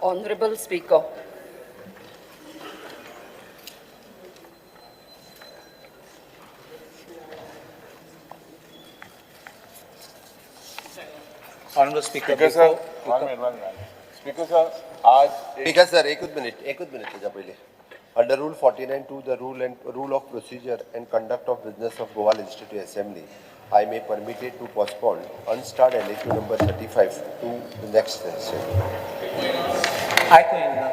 Honorable Speaker. Honorable Speaker, Speaker sir, before, one minute, one minute. Speaker sir, आज speaker sir, एकूच minute, एकूच minute तेच्या पयलीं. Under rule 49(2), the rule and rule of procedure and conduct of business of Goa Legislative Assembly, I may permitted to postpone unstarred LAQ number 35 to the next session. आयकूंक येना.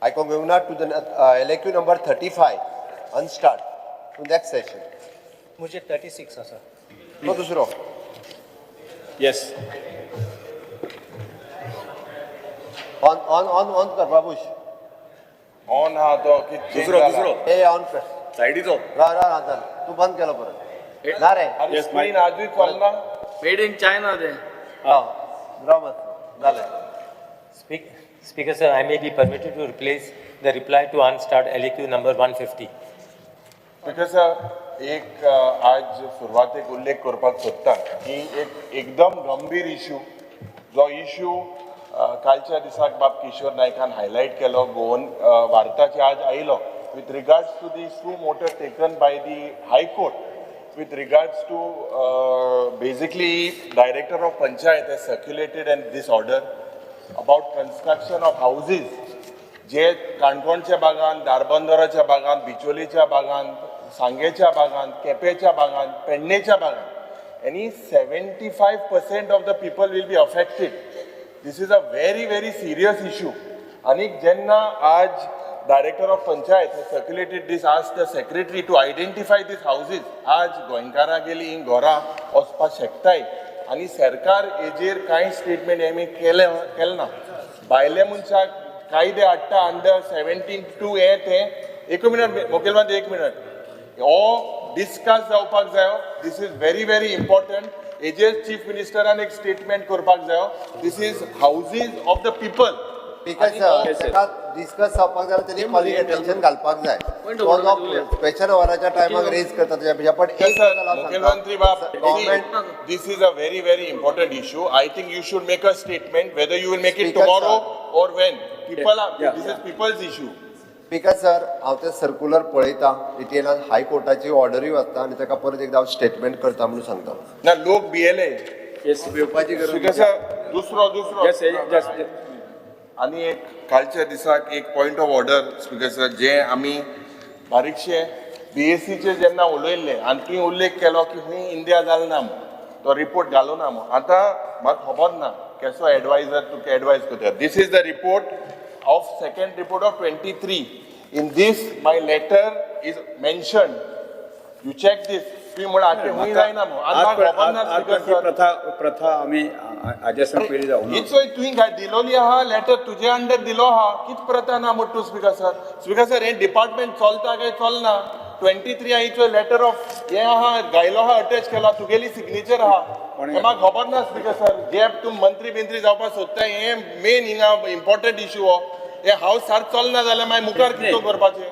आयकोंक येवंक ना? To the LAQ number 35, unstarred, to next session. म्हजे 36 आसा. तो दुसरो. Yes. On on on on कर Babush. On हा तो कित change दुसरो जाला. दुसरो. हे ऑन कर. सायडीचो. रा रा रा, चल, तूं बंद केलो परत ना रे. अरे, Yes, screen आजूय चलना. मेड इन चायना ते. हा, राव मातसो, जालें. Speaker sir, I may be permitted to replace the reply to unstarred LAQ number 150. Speaker sir, एक आज सुरवातेक उल्लेख करपाक सोदता की एक एकदम गंभीर इशू, जो इशू कालच्या दिसाक बाब किशोर नायकान हायलायट केलो, गोवन वार्ताचे आज आयलो with regards to the suo motu taken by the High Court with regards to basically Director of Panchayat has circulated and this order about construction of houses जे काणकोणच्या भागान, धारबंदराच्या भागान, बिचोलीच्या भागान, सांगेच्या भागान, केपेच्या भागान, पेडणेच्या भागान आनी 75% of the people will be affected. This is a very very serious issue. आनी जेन्ना आज Director of Panchayat has circulated this, asked the secretary to identify these houses. आज गोंयकारां गेली ही घरां वचपाक शकताय आनी सरकार हेजेर कांय स्टेटमेंट आमी केलें केलें ना. भायल्या मनशाक कायदे हाडटा अंडर 17(2) हे ते. एक मिनट मुखेलमंत्री, एक मिनट. हो डिस्कस जावपाक जायो. This is very very important. हेजेर चीफ मिनिस्टरान एक स्टेटमेंट करपाक जायो. This is houses of the people. Speaker sir, ताका डिस्कस जावपाक जाय, तेणी कॉलिंग अटेन्शन घालपाक जाय. तो जो क्वेश्चन अवराच्या टायमाक रेज करता तेच्या पेक्षा, पण एक गजाल हांव सांगता. मुख्यमंत्री बाब, government this is a very very important issue. I think you should make a statement, whether you will make it Speaker, tomorrow or when. People are Yeah, this is people's issue. Speaker sir, हांव ते circular पळयता डिटेलान, हायकोर्टाची ऑर्डरूय वाचता आनी ताका परत एकदा हांव statement करता म्हणून सांगता. ना, लोक भियेले. येस. भिवपाची गरज स्पीकर सर, दुसरो दुसरो. येस येस. आनी एक कालच्या दिसाक एक point of order, Speaker sir, जे आमी बारीकशे बीएसीचे जेन्ना उलयल्ले आनी तुवें उल्लेख केलो की खंय इंडिया जाल ना म्हूण, तो रिपोर्ट घालो ना म्हूण. आतां म्हाका खबर ना केसो एडवायजर तुका एडवायज करता. This is the report of second report of 23. In this my letter is mention. You check this. तुवें म्हणून आतां खंय जायना म्हूण, आनी म्हाका खबर ना स्पीकर ती सर. प्रथा प्रथा आमी आजे सावन पयलीं जावना. हीच चोय, तुवें काय दिलोली आहा लेटर, तुजे अंडर दिलो आहा. कित प्रथा ना म्हण तूं स्पीकर सर? स्पीकर सर, हें डिपार्टमेंट चलता काय चलना? 23 आहा, लेटर ऑफ हें आहा, घायलो आहा, अटॅच केला, तुगेली सिग्नेचर आहा. हें म्हाका खबर ना स्पीकर सर. जे तूं मंत्री बिंत्री जावपाक सोदता, हें मेन हिंगा इम्पॉर्टंट इशू हो. हें हावस सारकें चलना जाल्यार मागीर मुखार कितें करपाचें?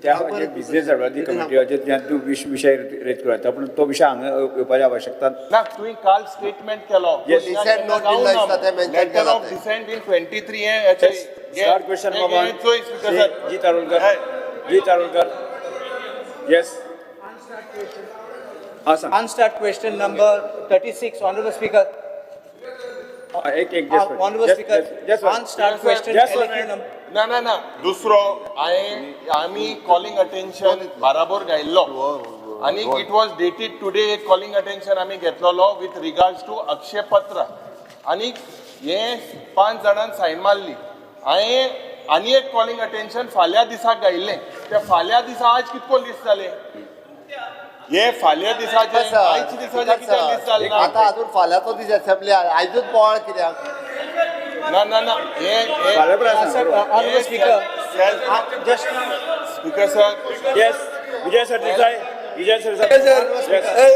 त्या बिझनेस एडवायजरी कमिटीचेर त्या तूं विशय रेज करूं येता, पूण तो विशय हांगा येवपाची आवश्यकता ना. तुवें काल स्टेटमेंट केलो. Yes. Dissent note दिल्लो आसता, तें mention letter केलां ऑफ तें. डिसेंट इन 23 हें हेचें. स्टार्ट क्वेश्चन हें चोय स्पीकर सर. जी तारुलकर, जी तारुलकर, येस, हां सांग. Unstarred question number 36, Honorable Speaker. एक एक. Honorable Speaker, unstarred question Yes, sir. LAQ number. ना ना ना, दुसरो हांवें आमी कॉलिंग अटेन्शन बाराबोर घायल्लो आनी it was dated today. एक कॉलिंग अटेन्शन आमी घेतलेलो विथ रिगार्ड्स टू अक्षय पत्र आनी हे पांच जाणांन सायन मारली. हांवें आनी एक कॉलिंग अटेन्शन फाल्यां दिसाक घायल्लें. ते फाल्यां दिसा आज कितको दीस जाले? हे फाल्यां दिसाचे, आयच्या दिसाचे कितें दीस जाले ना? आता अजून फाल्यांचो दीस असेंब्ली, आयजूच बोवाळ कित्याक? ना ना ना, हे हे फाल्यां पण आसा. Sir, Honorable Speaker, just speaker sir. Yes, Vijay Sardesai, Vijay Sardesai. Sir,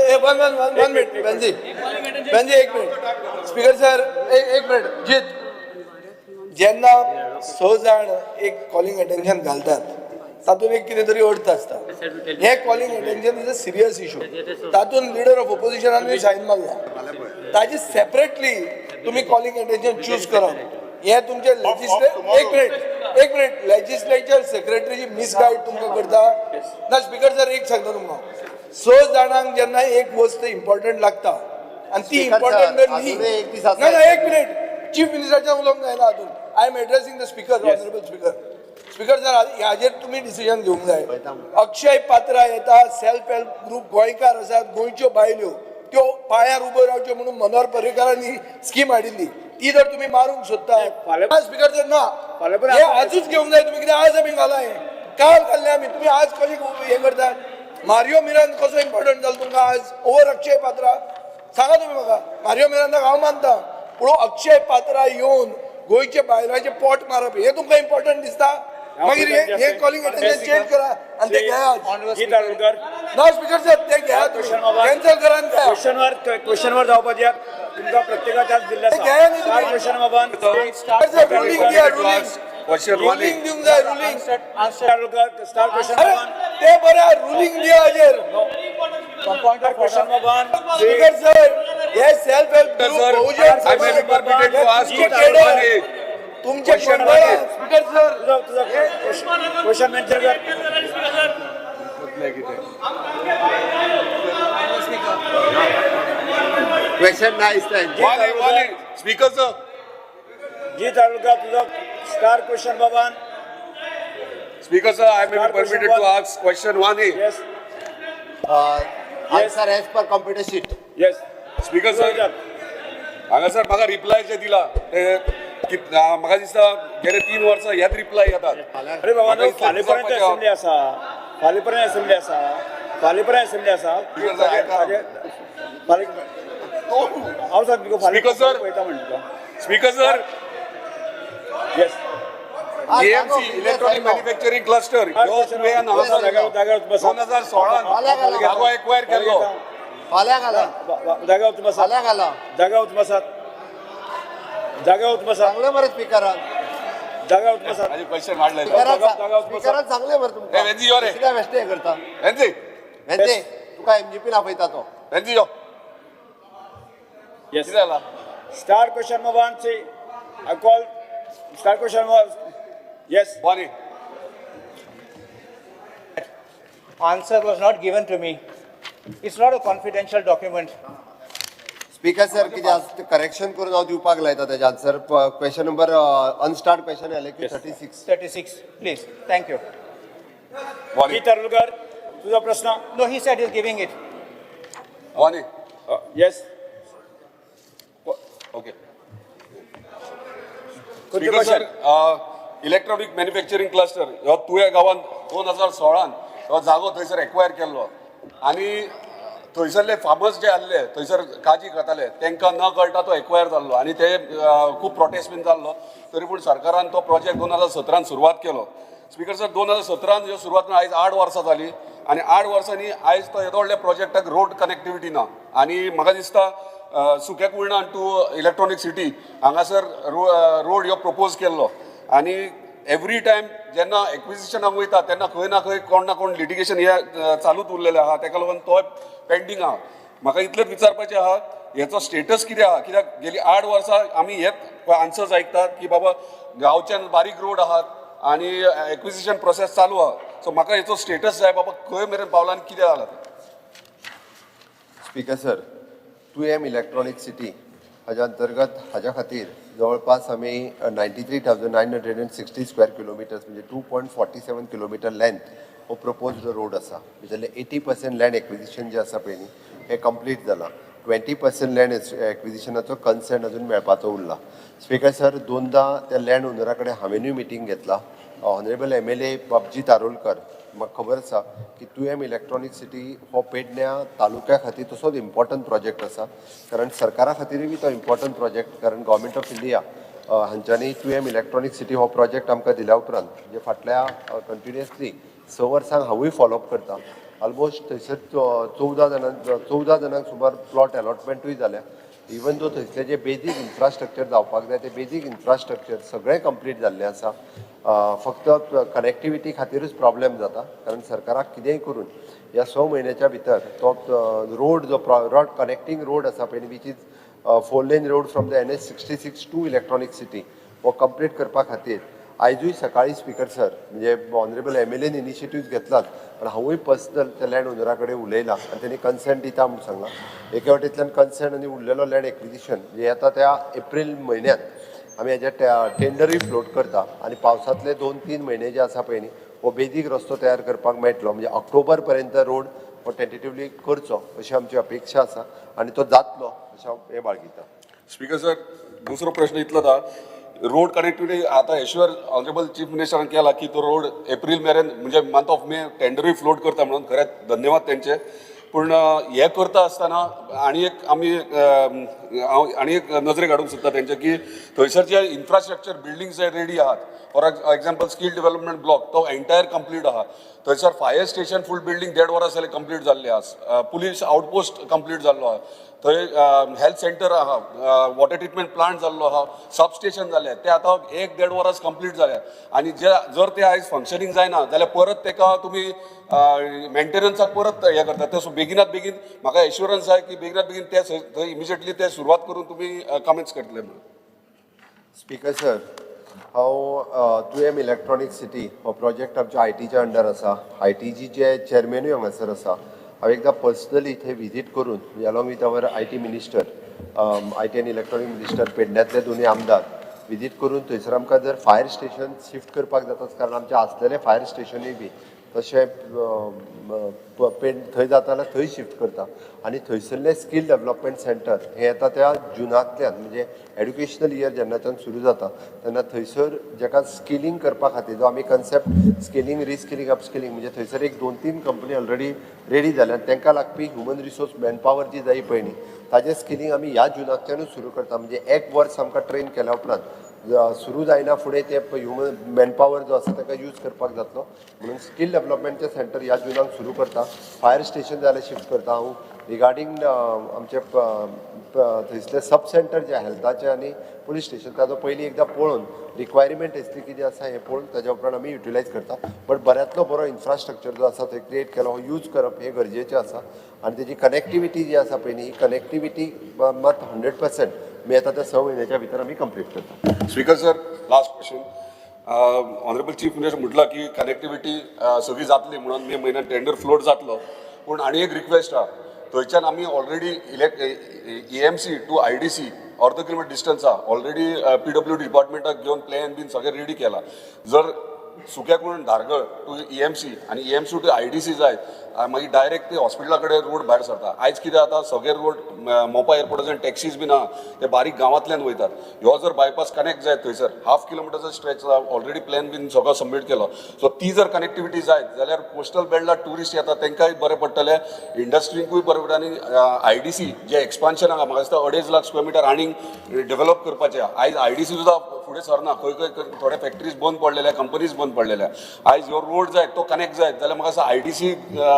ए one one one one minute, Benji, Benji, एक मिनिट. स्पीकर सर, एक एक मिनिट. जीत, जेन्ना स जाण एक कॉलिंग अटेन्शन घालतात, तातूंत एक कितें तरी अर्थ आसता. हे calling attention is a serious issue. तातूंत लिडर ऑफ ओपोजिशनान सायन मारला, ताजी सेपरेटली तुमी कॉलिंग अटेन्शन चूज करप हे तुमचे tomorrow. एक मिनिट, एक मिनिट. लेजिस्लेचर सेक्रेटरीची मिसगायड तुमकां करता ना. स्पीकर सर, एक सांगता तुमकां, स जाणांक जेन्ना एक वस्त इम्पॉर्टंट लागता आनी ती Speaker sir, important जर न्ही. अजूनय एक दीस आसा. ना ना, एक मिनिट. चीफ मिनिस्टराच्या उलोवंक जायना अजून. I am addressing the speaker. Honourable speaker. Speaker sir, हाजेर तुमी डिसिजन घेवंक जाय. अक्षय पात्रा येता, सेल्फ हेल्प ग्रुप गोंयकार आसात, गोंयच्यो बायल्यो त्यो पांयार उब्यो रावच्यो म्हणून मनोहर पर्रीकारांनी स्कीम हाडिल्ली, ती जर तुमी मारूंक सोदता. फाल्यां- स्पीकर सर, ना. फाल्यां पण हे आपण- आजूच घेवंक जाय तुमी. कित्याक आज आमी घाला हें, काल घाल्लें आमी. तुमी आज कशें हें करतात? मारियो मिरांद कसो इम्पॉर्टंट जालो तुमकां आज ओवर अक्षय पात्रा? सांगा तुमी म्हाका. मारियो मिरांदाक हांव मानता, पूण अक्षय पात्रा येवन गोंयच्या बायलांचें पोट मारप हें तुमकां इम्पॉर्टंट दिसता? मागीर हे कॉलिंग अटेन्शन चेंज करा आनी ते घेयात. Honorable जीत Speaker, Arolkar. ना स्पीकर साहेब, ते घेयात, Question बाबा. कॅन्सल करा आनी घेया. क्वेश्चनवर क्वेश्चनवर जावपाची तुमकां प्रत्येकाक दिल्ले ते घेया न्ही आसा. तुमी. क्वेश्चन बाबान. स्पीकर साहेब, रुलींग दिया, रुलींग. Question one. Ruling दिवंक जाय, ruling. Answer, Arolkar, star question अरे बाबान. ते बरें, रुलींग दिया हाजेर. Point of question order. बाबान. स्पीकर सर, हे self help group Sir, Bahujan I may be permitted to ask तुमचे question one cadre, A. तुमचे Question one A. Speaker sir, तुझा तुझा क्वेश्चन मेन्शन कर. क्वेश्चन ना दिसता. One A, one A. Speaker sir. Jeet Arolkar, तुझा star question बाबान. Speaker sir, I may Star be question permitted to one. ask question one A. Yes. Answer as per computer sheet. Yes. Speaker sir, हांगासर म्हाका reply जे दिला ते म्हाका दिसता गेले 3 वर्सां हेच रिप्लाय येतात. अरे बाबा, म्हाका इतलें फाल्यां पर्यंत विचारपाचें असेंब्ली आसा, फाल्यां पर्यंत असेंब्ली आसा, फाल्यां पर्यंत असेंब्ली आसा. Speaker sir, फाल्यां हांव सांगता तुका, फाल्यां Speaker sir. पळयता म्हणटा तुका. Speaker sir, yes. AMC electronic manufacturing cluster ह्यो तुवें जाग्यावर जाग्यावर बसा. 2016 जागो एक्वायर केल्लो. फाल्यां घाला. जाग्यावर बसा. फाल्यां घाला. जाग्यावर बसात, जाग्यावर बसात. सांगलें मरे स्पिकरान. जाग्यावर बसात. म्हाजे क्वेश्चन वाडले. स्पिकरान सांगलें मरे तुमकां. ए, वेंझी यो रे. कित्याक बेश्टें हें करता? वेंझी. वेंझी, तुका एमजीपीन आपयता तो. वेंझी यो. येस. कितें जाला? Star question number one, see, I call star question number, yes. One A. Answer was not given to me. It's not a confidential document. Speaker sir, कितें आसा तें करेक्शन करून हांव दिवपाक लायता तेजें answer. Question number, unstarred question LAQ 36. 36, please. Thank you. One A. Jeet Arolkar, तुझा प्रश्न. No, he said he's giving it. One A. Yes. Okay. कोणते speaker sir, question? Electronic manufacturing cluster ह्यो तुया गांवांत 2016 हो जागो थंयसर एक्वायर केल्लो आनी थंयसरले फार्मर्स जे आहले थंयसर काजी खाताले तांकां न कळटा तो एक्वायर जाल्लो आनी ते खूब प्रोटेस्ट बीन जाल्लो. तरी पूण सरकारान तो प्रोजेक्ट 2017 सुरवात केलो. स्पीकर सर, 2017 ह्यो सुरवात करून आयज 8 वर्सां जाली आनी 8 वर्सांनी आयज तो येदो व्हडल्या प्रोजेक्टाक रोड कनेक्टिविटी ना आनी म्हाका दिसता सुक्या कुर्णा टू इलेक्ट्रॉनीक सिटी हांगासर रोड ह्यो प्रपोज केल्लो आनी एवरी टायम जेन्ना एक्विजिशनाक वयता तेन्ना खंय ना खंय कोण ना कोण लिटिगेशन हे चालूच उरलेलें आहा, तेका लागून तो पेंडींग आहा. म्हाका इतलेंच विचारपाचें आहा, हेचो स्टेटस कितें आहा? कित्याक गेली 8 वर्सां आमी हेच आन्सर्स आयकतात की बाबा गांवच्यान बारीक रोड आहात आनी एक्विजिशन प्रोसेस चालू आहा. सो म्हाका हेचो स्टेटस जाय बाबा, खंय मेरेन पावला आनी कितें जालां तें. Speaker sir, 2M electronic city हाज्या अंतर्गत हाज्या खातीर जवळपास आमी 93,960 square kilometers, म्हणजे 2.47 किलोमिटर लेंथ हो प्रपोज्ड रोड आसा. भितरले 80% लँड एक्विजिशन जें आसा पळय न्ही, हें कंप्लीट जालां. 20% लँड एक्विजिशनाचो कन्सेंट अजून मेळपाचो उरला. स्पीकर सर, दोनदां त्या लँड ओनरा कडेन हांवेनूय मिटींग घेतला. ऑनरेबल एमएलए बाबजीत आरोलकर, म्हाका खबर आसा की तुयेम इलेक्ट्रॉनीक सिटी हो पेडण्या तालुक्या खातीर तसोच इम्पॉर्टंट प्रोजेक्ट आसा, कारण सरकारा खातीरूय बी तो इम्पॉर्टंट प्रोजेक्ट, कारण गव्हर्मेंट ऑफ इंडिया हांच्यांनी तुयेम इलेक्ट्रॉनीक सिटी हो प्रोजेक्ट आमकां दिल्या उपरांत म्हणजे फाटल्या कंटिन्युअसली 6 वर्सांक हांवूय फॉलोअप करता. ऑलमोस्ट थंयसर 14 जाणांक सुमार प्लॉट अलॉटमेंटूय जाल्या. इवन दो थंयसले जे बेजीक इन्फ्रास्ट्रक्चर जावपाक जाय ते बेजीक इन्फ्रास्ट्रक्चर सगळें कंप्लीट जाल्लें आसा. फक्त कनेक्टिविटी खातीरूच प्रॉब्लेम जाता, कारण सरकाराक कितेंय करून ह्या 6 म्हयन्याच्या भितर तो रोड जो रोड कनेक्टींग रोड आसा पळय, which is 4 lane road from the NH 66 to electronic city, हो कंप्लीट करपा खातीर आयजूय सकाळी स्पीकर सर म्हणजे ऑनरेबल एमएलएन इनिशिएटीव घेतलाच, पण हांवूय पर्सनल त्या लँड ओनरा कडेन उलयलां आनी तेणी कन्सेंट दिता म्हूण सांगलां. एके वाटेंतल्यान कन्सेंट आनी उरलेलो लँड एक्विजिशन म्हणजे येता त्या एप्रील म्हयन्यांत आमी हेजे टेंडरूय फ्लोट करता आनी पावसांतले 2-3 म्हयने जे आसा पळय न्ही हो बेजीक रस्तो तयार करपाक मेळटलो. म्हणजे ऑक्टोबर पर्यंत रोड हो टेंटेटिवली करचो अशी आमची अपेक्षा आसा आनी तो जातलो अशें हांव हें बाळगितां. स्पीकर सर, दुसरो प्रश्न इतलोच आहा, रोड कनेक्टिविटी आतां एश्युअर ऑनरेबल चीफ मिनिस्टरान केला की तो रोड एप्रील मेरेन म्हणजे मंथ ऑफ मे टेंडरूय फ्लोट करता म्हणून, खरेंच धन्यवाद तेंचे. पूण हें करता आसतना आनी एक आमी हांव आनी एक नजरेक हाडूंक सोदता तेंचे की थंयसर जे इन्फ्रास्ट्रक्चर बिल्डींग्स जे रेडी आहात, for example skill development block तो एंटायर कंप्लीट आहा, थंयसर फायर स्टेशन फूल बिल्डींग 1.5 वरां जालें कंप्लीट जाल्ली आहा, पुलीस आउटपोस्ट कंप्लीट जाल्लो आहा, थंय हेल्थ सेंटर आहा, वॉटर ट्रिटमेंट प्लांट जाल्लो आहा, सब स्टेशन जालें, ते आतां 1-1.5 वरां कंप्लीट जालें. आनी जे जर ते आयज फंक्शनींग जायना जाल्यार परत तेका तुमी मेंटेनन्साक परत हें करता. ते सो बेगिनात बेगीन म्हाका एश्युरन्स जाय की बेगिनात बेगीन ते थंय इमिजिएटली ते सुरवात करून तुमी कमेन्स करतले म्हणून. स्पीकर सर, हांव तुयेम इलेक्ट्रॉनीक सिटी हो प्रोजेक्ट आमच्या आयटीच्या अंडर आसा. आयटीजीचे चेअरमॅनूय हांगासर आसा. हांव एकदां पर्सनली थंय विजीट करून along with our IT minister, IT आनी इलेक्ट्रॉनीक मिनिस्टर, पेडण्यांतले दोनूय आमदार विजीट करून थंयसर आमकां जर फायर स्टेशन शिफ्ट करपाक जाता, कारण आमचें आसलेलें फायर स्टेशनूय बी तशें पेड थंय जाता जाल्यार थंय शिफ्ट करता. आनी थंयसरलें स्कील डेवलपमेंट सेंटर हें येता त्या जुनांतल्यान म्हणजे एड्युकेशनल इयर जेन्नाच्यान सुरू जाता तेन्ना थंयसर जेका स्किलींग करपा खातीर जो आमी कन्सेप्ट स्किलींग, रिस्किलींग, अपस्किलींग म्हणजे थंयसर एक 2-3 कंपनी ऑलरेडी रेडी जाल्या आनी तांकां लागपी ह्युमन रिसोर्स मॅनपावर जी जाय पळय न्ही ताजें स्किलींग आमी ह्या जुनांतल्यानूच सुरू करता. म्हणजे एक वर्स आमकां ट्रेन केल्या उपरांत सुरू जायना फुडें ते ह्युमन मॅनपावर जो आसा ताका यूज करपाक जातलो म्हणून स्कील डेवलपमेंटचें सेंटर ह्या जुनाक सुरू करता. फायर स्टेशन जाल्यार शिफ्ट करता. हांव रिगार्डींग आमचे थंयसले सब सेंटर जे हेल्थाचें आनी पुलीस स्टेशन ताजो पयलीं एकदां पळोवन रिक्वायरमेंट आसली कितें आसा हें पळोवन ताज्या उपरांत आमी युटिलायज करता. बट बऱ्यांतलो बरो इन्फ्रास्ट्रक्चर जो आसा थंय क्रिएट केला हो यूज करप हें गरजेचें आसा. आनी तेजी कनेक्टिविटी जी आसा पळय न्ही ही कनेक्टिविटी मात 100% मी येता त्या 6 म्हयन्याच्या भितर आमी कंप्लीट करता. Speaker sir, last question. Honourable chief minister म्हटलं की कनेक्टिविटी सगळी जातली म्हणून मे म्हयन्यात टेंडर फ्लोट जातलो, पूण आनी एक रिक्वेस्ट आहा, थंयच्यान आमी already EMC to IDC अर्द किलोमिटर डिस्टन्स आहा, ऑलरेडी पीडब्ल्यू डिपार्टमेंटाक घेवन प्लॅन बीन सगळें रेडी केला. जर सुक्याकून धारगळ टू ईएमसी आनी ईएमसी टू आयडीसी जायत मागीर डायरेक्ट ते हॉस्पिटला कडेन रोड भायर सरता. आयज कितें जाता, सगळे रोड मोपा एअरपोर्टाच्यान टॅक्सीज बीन आहा ते बारीक गांवांतल्यान वयतात. ह्यो जर बायपास कनेक्ट जायत थंयसर हाफ किलोमिटरचो स्ट्रेच ऑलरेडी प्लॅन बीन सगळो सबमीट केलो, सो ती जर कनेक्टिविटी जायत जाल्यार कोस्टल बेल्टार ट्युरिस्ट येता तांकांय बरें पडटलें, इंडस्ट्रींकूय बरें पडटलें. आनी आयडीसी जे एक्सपान्शन आहा म्हाका दिसता 2.5 लाख स्क्वेअर मिटर आनीक डेव्हलप करपाचें आहा. आयज आयडीसी सुद्दां फुडें सरना, खंय खंय थोडे फॅक्टरीज बंद पडलेले, कंपनीज बंद पडलेल्या. आयज ह्यो रोड जायत तो कनेक्ट जायत जाल्यार म्हाका दिसता आयडीसी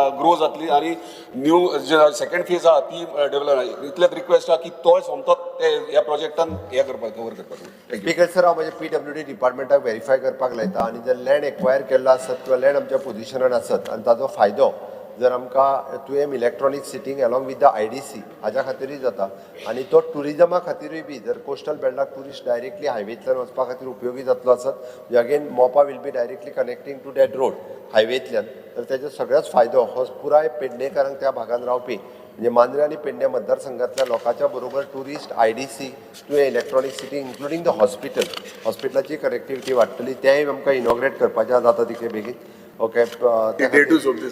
ग्रो जातली आनी न्यू जे सेकंड फेज आहा ती डेव्हलप. इतलेच रिक्वेस्ट आहा की तोय सोमतोच ते ह्या प्रोजेक्टान हें करपाक कवर करपाक. Thank you. Speaker sir, हांव म्हज्या पीडब्ल्यूडी डिपार्टमेंटाक वेरीफाय करपाक लायता आनी जर लँड एक्वायर केल्लो आसत किंवा लँड आमच्या पोजिशनान आसत आनी ताजो फायदो जर आमकां तुयेम इलेक्ट्रॉनीक सिटींग along with the IDC हाज्या खातीरूय जाता आनी तो ट्युरिजमा खातीरूय बी जर कोस्टल बेल्टाक ट्युरिस्ट डायरेक्टली हायवेंतल्यान वचपा खातीर उपयोगी जातलो आसत, again Mopa will be directly connecting to that road हायवेंतल्यान, तर तेजो सगळ्याच फायदो हो पुराय पेडणेकारांक त्या भागान रावपी म्हणजे मांद्रे आनी पेडणे मतदारसंघातल्या लोकांच्या बरोबर tourist, IDC, Tuem electronic city including the hospital, हॉस्पिटलाची कनेक्टिविटी वाडटली. तेंय आमकां इनॉग्रेट करपाचें जाता तितले बेगीन. ओके, डेटूय सोंपली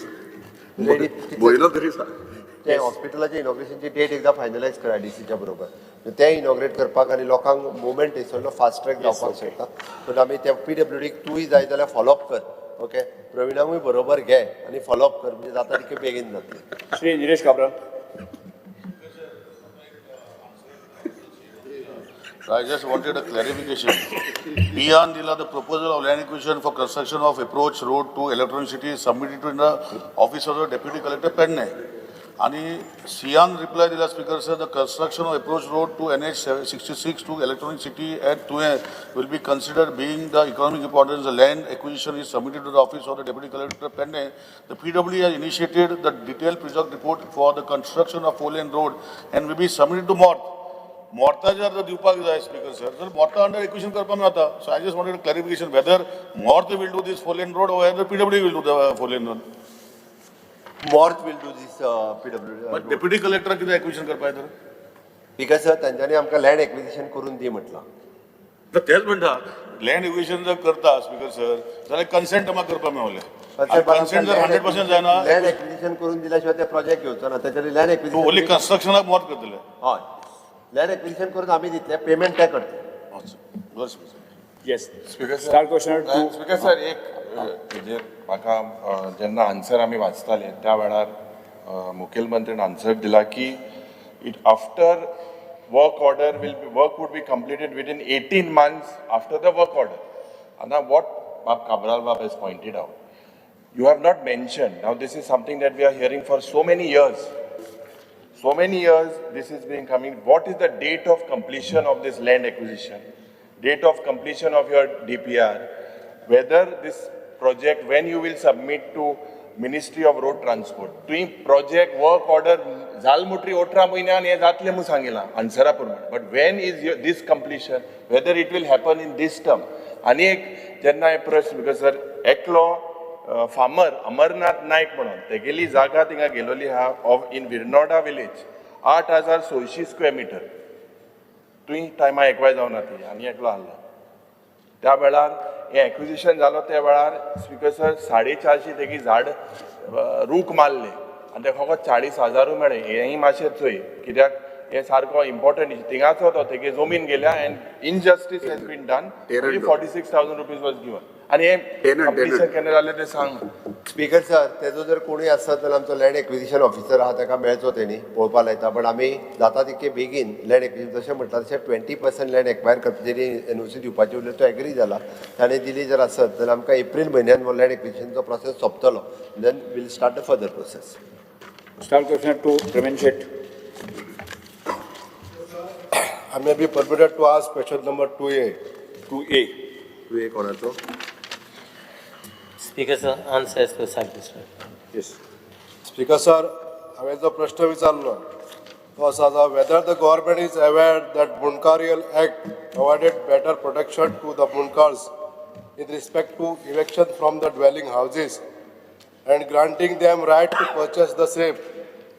रेडी म्हयनो तरी सांग. ते हॉस्पिटलाचे इनॉग्रेशनची डेट एकदां फायनलायज कर आयडीसीच्या बरोबर, तें इनॉग्रेट करपाक आनी लोकांक मुवमेंट थंयसरलो फास्ट ट्रॅक जावपाक शकता. पूण आमी त्या पीडब्ल्यूडीक तूंय जाय जाल्यार फॉलोअप कर. ओके, प्रविणाकूय बरोबर घे आनी फॉलोअप कर, म्हणजे जाता तितके बेगीन जातलें. Shri Nilesh Cabral. I just wanted a clarification. Beyond Dila, the proposal of land acquisition for construction of approach road to Electronic City is submitted to the office of the Deputy Collector Pedne. आणि सियान reply दिला speaker sir, the construction of approach road to NH 66 to Electronic City at Tuem will be considered being the economic importance. The land acquisition is submitted to the office of the Deputy Collector Pedne. The PWD has initiated the detailed project report for the construction of 4-lane road and will be submitted to MORTH. मोर्ताचेर जर दिवपाक जाय speaker sir, तर मोर्ता under acquisition करपाक मेळटा. So I just wanted clarification whether MoRTH will do this four lane road or whether PWD will do the four lane road. MoRTH will do this PW. But deputy collector कितें acquisition करपाक तर? Because sir तांच्यांनी आमकां land acquisition करून दी म्हटलां. तर तेच म्हणटा, land acquisition जर करता स्पीकर सर जाल्यार कन्सेंट आमकां करपाक मेवलें. कन्सेंट जर 100% जायना. लँड एक्विजिशन करून दिल्या शिवाय ते प्रोजेक्ट घेवचो ना. ताच्यानी लँड ओनली एक्विजिशन कन्स्ट्रक्शनाक मोर्त करतले. हय, लँड एक्विजिशन करून आमी दितले, पेमेंट ते करतले. बरें sir. Yes. Speaker sir. Star questioner two. Speaker sir, एक हेजेर म्हाका जेन्ना आन्सर आमी वाचताले त्या वेळार मुखेलमंत्र्यान आन्सर दिला की it after work order will be work would be completed within 18 months after the work order. आतां what बाब काब्राल बाब has pointed out, you have not mentioned. Now this is something that we are hearing for so many years. So many years this has been coming. What is the date of completion of this land acquisition? Date of completion of your DPR? Whether this project, when you will submit to Ministry of Road Transport? तुवें project work order जाल मुटरी 18 म्हयन्यान हें जातलें म्हूण सांगिलां आन्सरा प्रमाण, but when is this completion, whether it will happen in this term? आनी एक जेन्ना हे प्रश्न, because sir एकलो फार्मर अमरनाथ नायक म्हणून तेगेली जागा थिंगा गेलोली आहा of in Virnoda village, 8600 square metre. तुवें टायमा एकवाय जावना ती आनी एकलो आहलो त्या वेळार हें एक्विजिशन जालो त्या वेळार स्पिकर सर 450 तेगी झाड रूख मारले आनी तेका फकत 40,000 मेळ्ळे. हेंय मातशें चोय कित्याक हे सारको इम्पॉर्टंट इशू. थिंगाचो तो तेगे जमीन गेल्या and injustice has been done. ₹46,000 was given आनी हें कंप्लिशन केन्ना जालें तें सांग. स्पीकर सर, तेजो जर कोणूय आसत जाल्यार आमचो लँड एक्विजिशन ऑफिसर आहा, ताका मेळचो, तेणी पळोवपा लायता. बट आमी जाता तितके बेगीन लँड एक्विजिशन, जशें म्हटलां तशें 20% लँड एक्वायर करपाची एनओसी दिवपाची उरली, तो एग्री जाला. ताणें दिली जर आसत जाल्यार आमकां एप्रील म्हयन्यान हो लँड एक्विजिशनचो प्रोसेस सोंपतलो, then we'll start the further process. Star questioner two, Pravin Shet. I may be permitted to ask question number 2A. 2A. तुवें कोणाचो? Speaker sir, answer as per side. Yes. Speaker sir, हांवें जो प्रश्न विचारलो तो असो आसा, whether the government is aware that Mundkarial Act provided better protection to the Mundkars in respect to eviction from the dwelling houses and granting them right to purchase the same.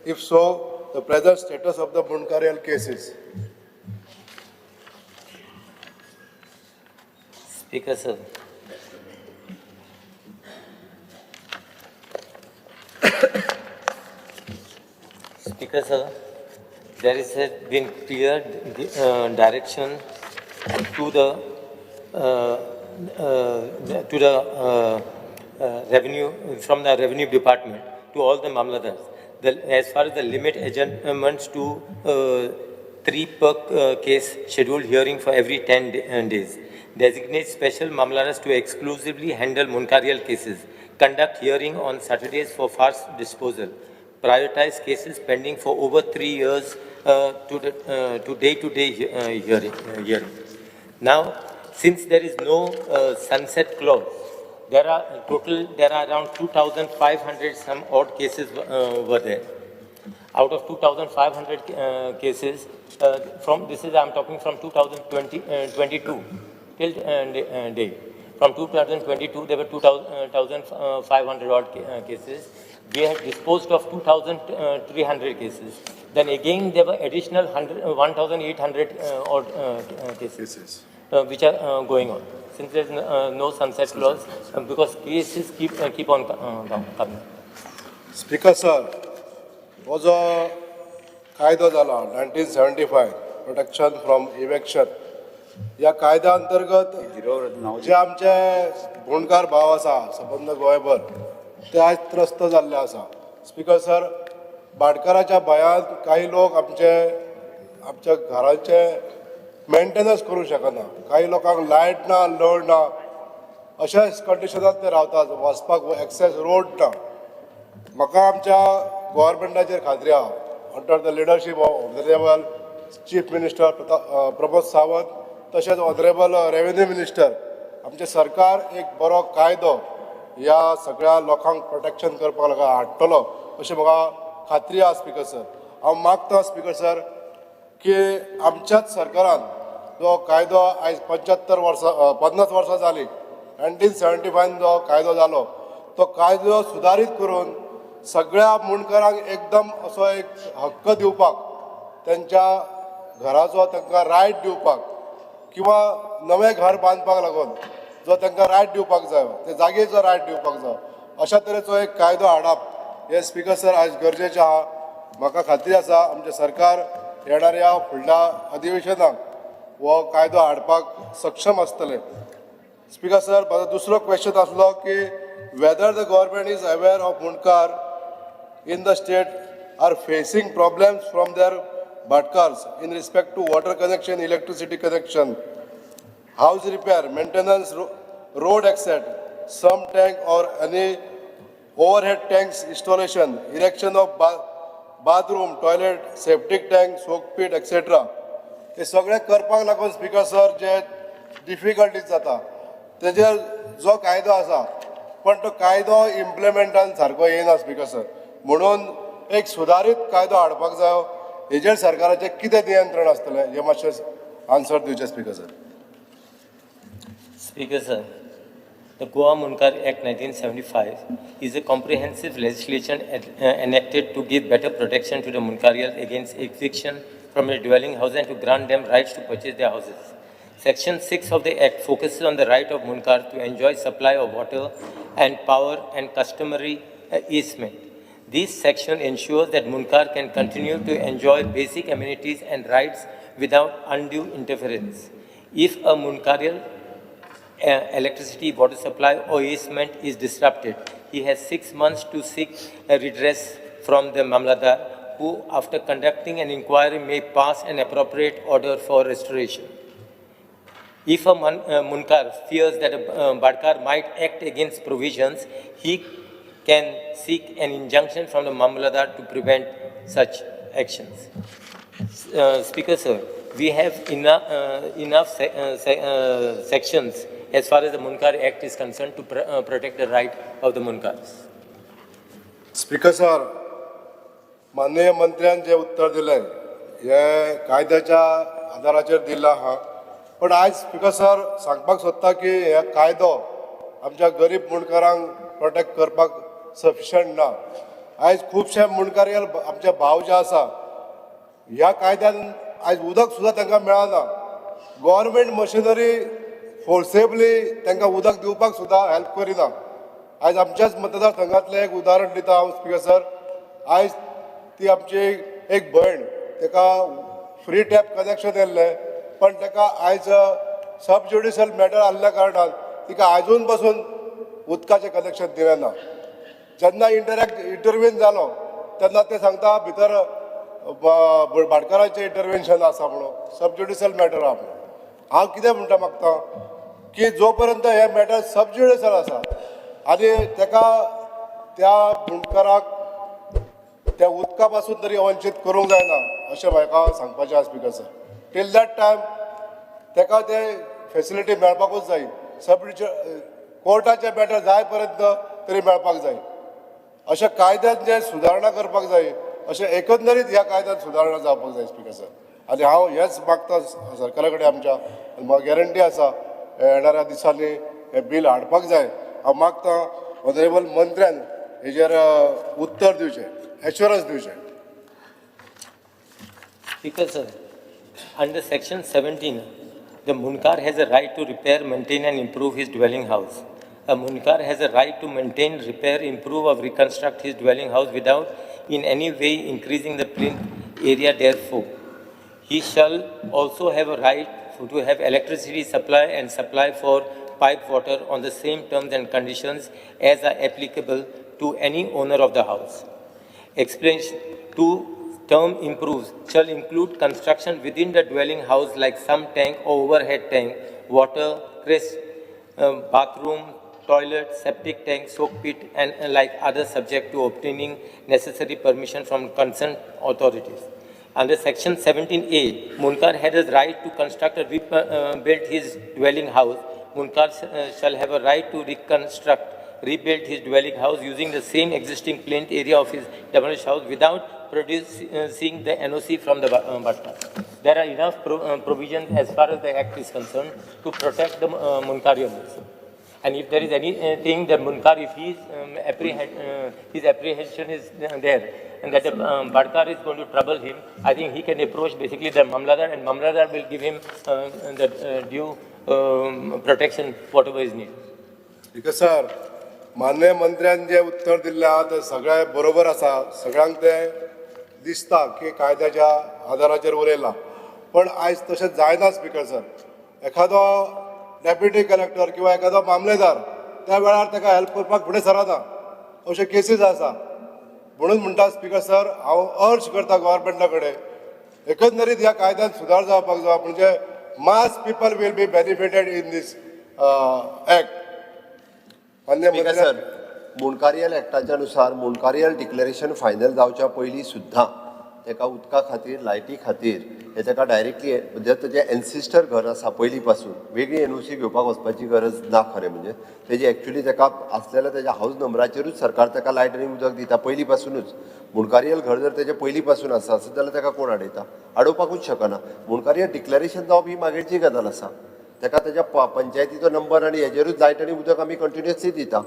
If so, the present status of the Mundkarial cases. Speaker sir. Speaker sir, there is has been clear direction to the revenue from the revenue department to all the mamladars. As far as the limit adjournments to three per case scheduled hearing for every 10 days. Designate special mamladars to exclusively handle Mundkarial cases. Conduct hearing on Saturdays for fast disposal. Prioritize cases pending for over 3 years to day-to-day hearing. Now, since there is no sunset clause, there are around 2,500 some odd cases were there. Out of 2,500 cases, from this is I am talking from 2020, 22 till date. From 2022, there were 2,500 odd cases. We had disposed of 2,300 cases. Then again, there were additional 1,800 odd cases which are going on. Since there is no sunset clause, because cases keep on coming. Speaker sir, हो जो कायदो जाला 1975, protection from eviction, ह्या कायद्या अंतर्गत जे आमचे मुंडकार भाव आसा सबंद गोंयभर, ते आयज त्रस्त जाल्ले आसा. स्पीकर सर, भाटकाराच्या भंयान काही लोक आमचे आमच्या घराचे मेंटेनन्स करूंक शकना. काही लोकांक लायट ना, नळ ना, अशाच कंडिशनात ते रावतात. वचपाक एक्सेस रोड ना. म्हाका आमच्या गव्हर्मेंटाचेर खात्री आहा, under the leadership of Honourable Chief Minister Pramod Sawant तशेंच ऑनरेबल रेवेन्यू मिनिस्टर, आमचें सरकार एक बरो कायदो ह्या सगळ्या लोकांक प्रोटेक्शन करपाक लागून हाडटलो अशें म्हाका खात्री आहा. स्पीकर सर, हांव मागता स्पीकर सर की आमच्याच सरकारान जो कायदो आयज 75 वर्सां, 50 वर्सां जालीं, 1975न जो कायदो जालो, तो कायदो सुदारीत करून सगळ्या मुंडकरांक एकदम असो एक हक्क दिवपाक, तेंच्या घराचो तांकां रायट दिवपाक किंवा नवें घर बांदपाक लागून जो तांकां रायट दिवपाक जाय, ते जागेचो रायट दिवपाक जाय, अशा तरेचो एक कायदो हाडप हें, स्पिकर सर, आयज गरजेचें आहा. म्हाका खात्री आसा, आमचें सरकार येणाऱ्या फुडल्या अधिवेशनाक हो कायदो हाडपाक सक्षम आसतलें. स्पिकर सर, म्हाजो दुसरो क्वेश्चन आसलो की whether the government is aware of Mundkar in the state are facing problems from their bhatkars in respect to water connection, electricity connection, house repair, maintenance, road access, sump tank or any overhead tanks installation, erection of bathroom, toilet, septic tank, soak pit, etc. हे सगळें करपाक लागून, speaker sir, जे difficulties जाता, तेजेर जो कायदो आसा, पण तो कायदो इम्प्लिमेंटान सारको येना, स्पिकर सर. म्हणून एक सुदारीत कायदो हाडपाक जायो. हेजेर सरकाराचें कितें नियंत्रण आसतलें, हें मातशें आन्सर दिवचें, speaker sir. Speaker sir, the Goa Mundkar Act 1975 is a comprehensive legislation enacted to give better protection to the Mundkarials against eviction from their dwelling house and to grant them rights to purchase their houses. Section 6 of the Act focuses on the right of Mundkar to enjoy supply of water and power and customary easement. This section ensures that Mundkar can continue to enjoy basic amenities and rights without undue interference. If a Mundkarial electricity, water supply or easement is disrupted, he has 6 months to seek a redress from the Mamlatdar, who, after conducting an inquiry, may pass an appropriate order for restoration. If a Mundkar fears that a Bhatkar might act against provisions, he can seek an injunction from the Mamlatdar to prevent such actions. Speaker sir, we have enough sections as far as the Mundkar Act is concerned to protect the right of the Mundkars. Speaker sir, माननीय मंत्र्यान जें उत्तर दिलें हें कायद्याच्या आदाराचेर दिल्लें आहा. पण आयज, स्पिकर सर, सांगपाक सोदता की हे कायदो आमच्या गरीब मुंडकारांक प्रोटेक्ट करपाक सफिशंट ना. आयज खुबशे मुंडकार आमचे भाव जे आसा, ह्या कायद्यान आयज उदक सुद्दां तांकां मेळना. गव्हर्मेंट मशिनरी फोर्सेबली तांकां उदक दिवपाक सुद्दां हेल्प करिना. आयज आमच्याच मतदारसंघातलें एक उदाहरण दिता हांव, स्पिकर सर. आयज ती आमची एक भयण, ताका फ्री टॅप कनेक्शन येयल्लें, पण ताका आयज सब ज्युडिशियल मॅटर आहल्या कारणान तिका आजून पासून उदकाचें कनेक्शन दिलें ना. जेन्ना इंटरॅक्ट इंटरवीन जालो तेन्ना ते सांगता, भितर भाटकाराचें इंटरवेन्शन आसा म्हणून, सब ज्युडिशियल मॅटर आहा म्हणून. हांव कितें म्हणटा मागता की जो पर्यंत हें मॅटर सब ज्युडिशियल आसा आनी ताका, त्या मुंडकाराक त्या उदका पासून तरी वंचीत करूंक जायना, अशें म्हाका सांगपाचें आसा, speaker sir. Till that time ताका ते फेसिलिटी मेळपाकूच जाय. सब कोर्टाचें मॅटर जाय पर्यंत तरी मेळपाक जाय. अशें कायद्यान जे सुदारणा करपाक जाय, अशें एकंदरीत ह्या कायद्यान सुदारणा जावपाक जाय, स्पिकर सर. आनी हांव हेंच मागता सरकारा कडेन आमच्या. आनी म्हाका गॅरंटी आसा, येणाऱ्या दिसांनी हें बील हाडपाक जाय. हांव मागता, ऑनरेबल मंत्र्यान हेजेर उत्तर दिवचें, एश्योरन्स दिवचें. Speaker sir, under section 17, the Mundkar has a right to repair, maintain and improve his dwelling house. A Mundkar has a right to maintain, repair, improve or reconstruct his dwelling house without in any way increasing the plinth area therefore. He shall also have a right to have electricity supply and supply for pipe water on the same terms and conditions as are applicable to any owner of the house. Explanation two, term improves shall include construction within the dwelling house like sump tank or overhead tank, water, crest, bathroom, toilet, septic tank, soak pit, and like other, subject to obtaining necessary permission from concerned authorities. Under section 17A, Mundkar had a right to construct or rebuild his dwelling house. Mundkar shall have a right to reconstruct rebuilt his dwelling house using the same existing plinth area of his demolished house without producing the NOC from the Bhatkar. There are enough provisions as far as the act is concerned to protect the Mundkari on this. And if there is anything, the Mundkar, if his apprehension is there, and that the Bhatkar is going to trouble him, I think he can approach basically the Mamladar, and Mamladar will give him the due protection, whatever is needed. Speaker sir, माननीय मंत्र्यान जें उत्तर दिल्लें आहा तें सगळें बरोबर आसा. सगळ्यांक तें दिसता की कायद्याच्या आदाराचेर उलयलां, पण आयज तशें जायना स्पीकर सर. एखादो डेप्युटी कलेक्टर किंवा एखादो मामलेदार त्या वेळार ताका हेल्प करपाक फुडें सरना, अश्यो केसीस आसा. म्हणून म्हणटा स्पीकर सर, हांव अर्ज करता गव्हर्मेंटा कडेन एकंदरीत ह्या कायद्यान सुदार जावपाक जाय, म्हणजे mass people will be benefited in this act. मान्य स्पीकर सर, मुंडकारियल एक्टाच्या नुसार मुंडकारियल डिक्लेरेशन फायनल जावच्या पयलीं सुद्दां ताका उदका खातीर, लायटी खातीर हे ताका डायरेक्टली म्हणजे तेजें एन्सिस्टर घर आसा पयलीं पासून वेगळी एनओसी घेवपाक वचपाची गरज ना. खरें म्हणजे तेजी एक्चुली ताका आसलेल्या तेज्या हावज नंबराचेरूच सरकार ताका लायट आनी उदक दिता पयलीं पासुनूच. मुंडकारियल घर जर तेजें पयलीं पासून आसा आसत जाल्यार ताका कोण आडयता? आडोवपाकूच शकना. मुंडकारियल डिक्लेरेशन जावप ही मागीरची गजाल आसा. ताका तेज्या पंचायतीचो नंबर आनी हेजेरूच लायट आनी उदक आमी कंटिन्युअसली दिता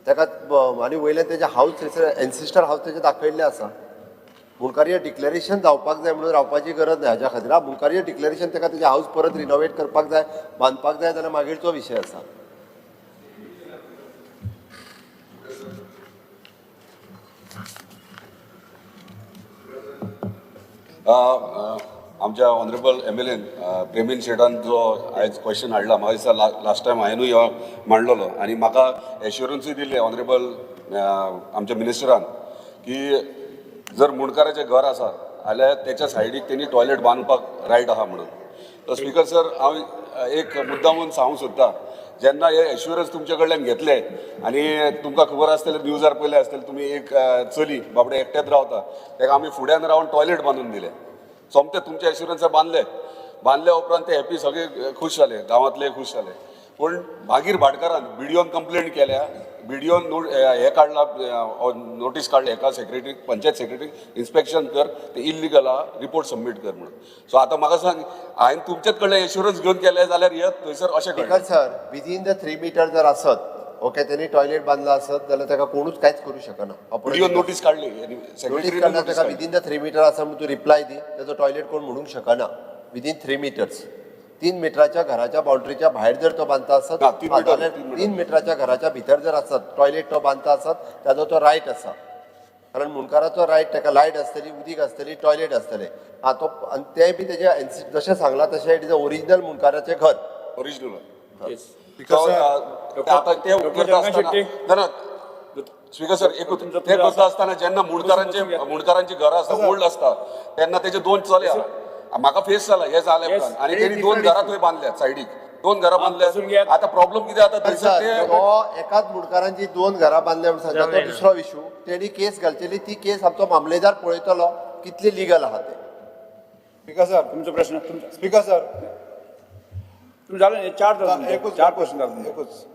ताका. आनी वयल्यान तेजें हावज थंयसर एन्सिस्टर हावज तेजें दाखयल्लें आसा. मुंडकारिया डिक्लेरेशन जावपाक जाय म्हणून रावपाची गरज ना हाज्या खातीर. हा, मुंडकारिया डिक्लेरेशन ताका तेजें हावज परत रिनोवेट करपाक जाय, बांदपाक जाय जाल्यार मागीरचो विशय आसा. आमच्या ऑनरेबल एमएलएन प्रेमीन शेटान जो आयज क्वेश्चन हाडला, म्हाका दिसता लास्ट टायम हांवेनूय हो मांडलेलो आनी म्हाका एश्युरन्सूय दिल्ली ऑनरेबल आमच्या मिनिस्टरान की जर मुंडकाराचें घर आसा जाल्यार तेच्या सायडीक तेणी टॉयलेट बांदपाक रायट आहा म्हणून. तर स्पीकर सर, हांव एक मुद्दामून सांगूंक सोदता, जेन्ना हे एश्युरन्स तुमचे कडल्यान घेतले आनी तुमकां खबर आसतलें, न्यूजार पयलें आसतलें तुमी, एक चली बाबडें एकटेंच रावता, ताका आमी फुड्यान रावन टॉयलेट बांदून दिलें. सोमते तुमचे एश्युरन्सार बांदले. बांदल्या उपरांत ते हॅपी, सगळे खूश जाले, गांवांतले खूश जाले. पूण मागीर भाटकारान बीडीओन कंप्लेंट केल्या, बीडीओन नो हे काडला, नोटीस काडली एका सेक्रेटरी, पंचायत सेक्रेटरी, इन्स्पेक्शन कर, ते इल्लिगल आहा, रिपोर्ट सबमीट कर म्हणून. सो आतां म्हाका सांग, हांवें तुमचेच कडल्यान एश्युरन्स घेवन केलें जाल्यार हे थंयसर अशें स्पीकर घडलें. Sir, within the 3 meter जर आसत, ओके, तेणी टॉयलेट बांदला आसत जाल्यार ताका कोणूच कांयच करूं शकना. बीडीओन नोटीस काडली. नोटीस सेक्रेटरीन काडला नोटीस ताका काडली. विदीन the 3 metre आसा म्हणून तूं रिप्लाय दी, ताजो टॉयलेट कोण म्हणूंक शकना. विदीन 3 मिटर्स, 3 मिटराच्या घराच्या बाउंड्रीच्या भायर जर तो बांदता आसत ना, 3 मिटर, जाल्यार 3 मिटर. 3 मिटराच्या घराच्या भितर जर आसत टॉयलेट तो बांदता आसत, ताजो तो रायट आसा. कारण मुंडकाराचो रायट, ताका लायट आसतली, उदीक आसतली, टॉयलेट आसतलें. आं, तो आनी तें बी तेजें जशें सांगलां तशें it is a original मुंडकाराचें घर. ओरिजिनल. स्पीकर सर, आता ते करता आसतना शेट्टी. ना ना स्पीकर सर, एकूच, ते करता आसतना जेन्ना मुंडकारांचे मुंडकारांची घरां आसता, ओल्ड आसता, तेन्ना तेचे दोन चले आहा. म्हाका फेस जाला हे जाले उपरांत आनी तेणी दोन घरां थंय बांदल्यात, सायडीक दोन घरां बसून बांदल्यात. घेयात. आतां प्रॉब्लम कितें जाता थंयसर सर, ते तो एकाच मुंडकारांची दोन घरां बांदल्या म्हणून सांगता, तो दुसरो इशू. तेणी केस घालचेली, ती केस आमचो मामलेदार पळयतलो कितली लिगल आहा ते. स्पीकर सर, तुमचो प्रश्न तुमचो स्पीकर सर, तुमचं जालें न्ही? चार जाले तुमचे. एकूच. चार क्वेश्चन जाले तुमचे. एकूच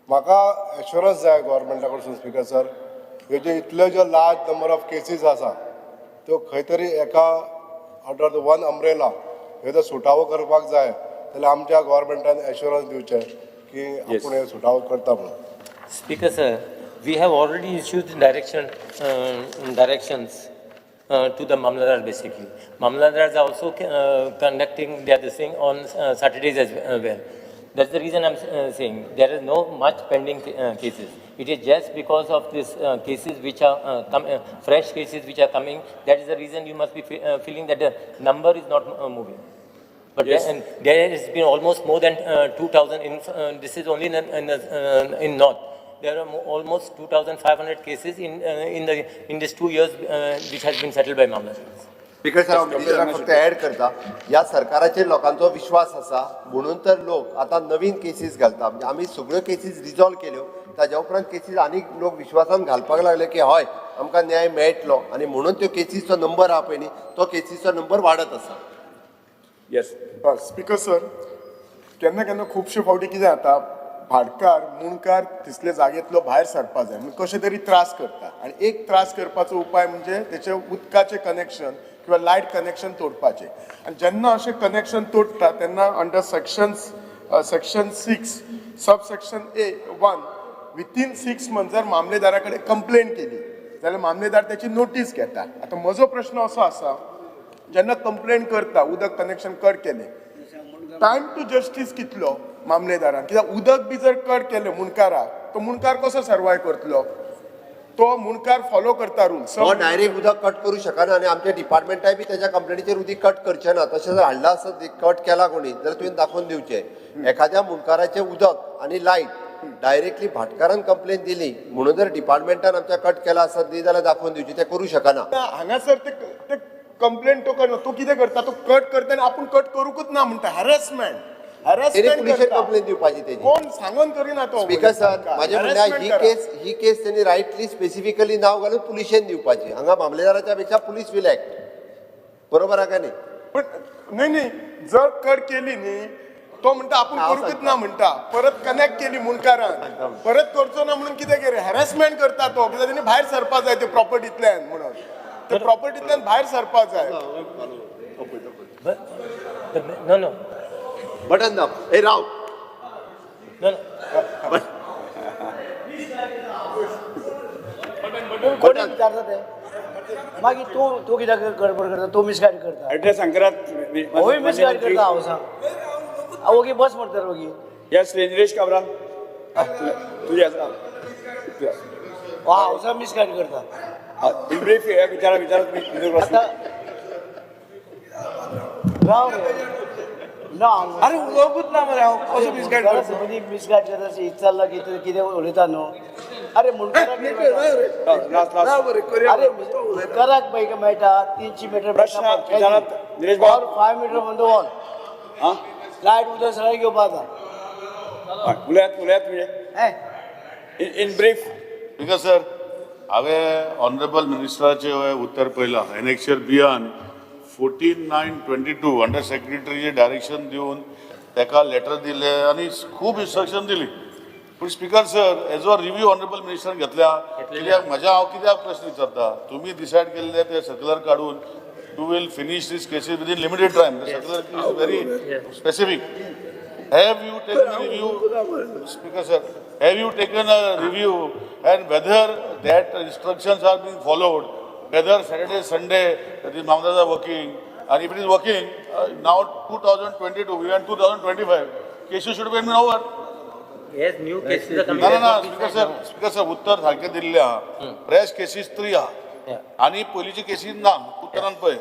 म्हाका एश्युरन्स जाय गव्हर्मेंटा कडसून स्पीकर सर, ह्यो ज्यो इतल्यो ज्यो लार्ज नंबर ऑफ केसीस आसा त्यो खंय तरी एका अंडर the one umbrella ह्यो जर सुटावो करपाक जाय जाल्यार आमच्या गव्हर्मेंटान एश्युरन्स दिवचें की आपूण हे सुटावो करता म्हणून. Speaker sir, we have already issued directions to the Mamladar basically. Mamladars are also conducting their this thing on Saturdays as well. That's the reason I'm saying there is no much pending cases. It is just because of this cases which are fresh cases which are coming. That is the reason you must be feeling that the number is not moving. But there, and there has been almost more than 2,000 in, this is only in North. There are almost 2,500 cases in this 2 years which has been settled by Mamlatars. Speaker sir, हांव मिनिस्टराक फक्त add करता, ह्या सरकाराचेर लोकांचो विश्वास आसा म्हणून तर लोक आतां नवीन केसीस घालता. म्हणजे आमी सगळ्यो केसीस रिजॉल्व केल्यो, ताज्या उपरांत केसीस आनीक लोक विश्वासान घालपाक लागले की हय, आमकां न्याय मेळटलो, आनी म्हणून त्यो केसीसचो नंबर आहा पळय न्ही, तो केसीसचो नंबर वाडत आसा. Yes. Speaker sir, केन्ना केन्ना खुबशे फावटी कितें जाता, भाटकार मुणकार तिसले जागेंतलो भायर सरपा जाय म्हणून कशे तरी त्रास करता आनी एक त्रास करपाचो उपाय म्हणजे तेचे उदकाचें कनेक्शन किंवा लायट कनेक्शन तोडपाचें. आनी जेन्ना अशें कनेक्शन तोडटा तेन्ना under section 6 sub section A 1 within 6 month जर मामलेदारा कडेन कंप्लेन केली जाल्यार मामलेदार त्याची नोटीस घेता. आतां म्हजो प्रश्न असो आसा, जेन्ना कंप्लेन करता उदक कनेक्शन कट केलें, टायम टू जस्टीस कितलो मामलेदारान? कित्याक उदक बी जर कट केलें मुणकाराक, तो मुणकार कसो सर्वाय करतलो? तो मुणकार फॉलो करता रुल्स. तो डायरेक्ट उदक कट करूं शकना आनी आमच्या डिपार्टमेंटाय बी तेज्या कंप्लेनीचेर उदीक कट करचें ना. तशें जर हाडलां आसत, कट केला कोणी जाल्यार तुवें दाखोवन दिवचें. एखाद्या मुणकाराचें उदक आनी लायट डायरेक्टली भाटकारान कंप्लेन दिली म्हणून जर डिपार्टमेंटान आमच्या कट केला आसत न्ही जाल्यार दाखोवन दिवचें, तें करूं शकना. हांगासर ते कंप्लेन तो करना, तो कितें करता, तो कट करता आनी आपूण कट करूंकूच ना म्हणटा. हॅरेसमेंट. तेणी पुलिशेक कंप्लेन दिवपाची तेजी. कोण सांगून करिना तो. स्पीकर सर, म्हाजें म्हणणें ही केस तेणी रायटली स्पेसिफिकली नांव घालून पुलिशेन दिवपाची. हांगा मामलेदाराच्या पेक्षा पुलीस will act, बरोबर आहा काय न्ही? पण न्ही न्ही, जर कट केली न्ही तो म्हणटा आपूण करूंकूच ना म्हणटा, परत कनेक्ट केली मुणकारान, परत करचो ना म्हणून कितें केलें, हॅरेसमेंट करता तो. कित्याक तेणी भायर सरपा जाय ते प्रॉपर्टींतल्यान म्हणून, ते प्रॉपर्टींतल्यान भायर सरपा जाय. No no button दाब, ए राव. नो. कोणी विचारता ते मागीर तूं तूं कित्याक गडबड करता? तूं मिसगायड करता. एड्रेस सांगरात. होय मिसगायड करता हांव सांग. ओगी बस म्हणटा ओगी. येस, निलेश काब्राल, तुजें आसा. हांव मिसगायड करता. इन ब्रीफ विचारा विचारा तुमी. आतां राव रे ना. अरे उलोवपूच ना मरे, हांव कसो मिसगायड करता? मदीं मिसगायड करता अशें विचारलां की तुवें कितें उलयता न्हू. अरे मुणकाराक अरे मुणकाराक पळय मेळटा 300 मिटर प्रश्न विचारात निलेश बाब. 5 meter from the wall. Light उदक सगळें घेवपा आतां. उलयात उलयात म्हणजे इन ब्रीफ. स्पीकर सर, हांवें ऑनरेबल मिनिस्टराचें उत्तर पळयलां. एनेक्शर बियान 14/9/22 अंडर सेक्रेटरीचें डायरेक्शन दिवन ताका लेटर दिलें आनी खूब इन्स्ट्रक्शन दिली. पूण speaker sir, as a review honourable मिनिस्टरान घेतल्या कित्याक? म्हज्या हांव कित्याक प्रश्न विचारता, तुमी डिसायड केल्ले ते सर्क्युलर काडून you will finish these cases within limited time. The circular is very specific. Have you taken a review, Speaker sir, have you taken a review and whether that instructions are being followed, whether Saturday, Sunday, the Mamlatdars are working, and if it is working, now 2022, we are in 2025, cases should have been over. Yes, new cases are coming. ना ना, speaker sir, speaker sir, उत्तर सारकें दिल्लें आहा. Fresh cases 3 आहा आनी पयलींची cases ना. उत्तरान पळय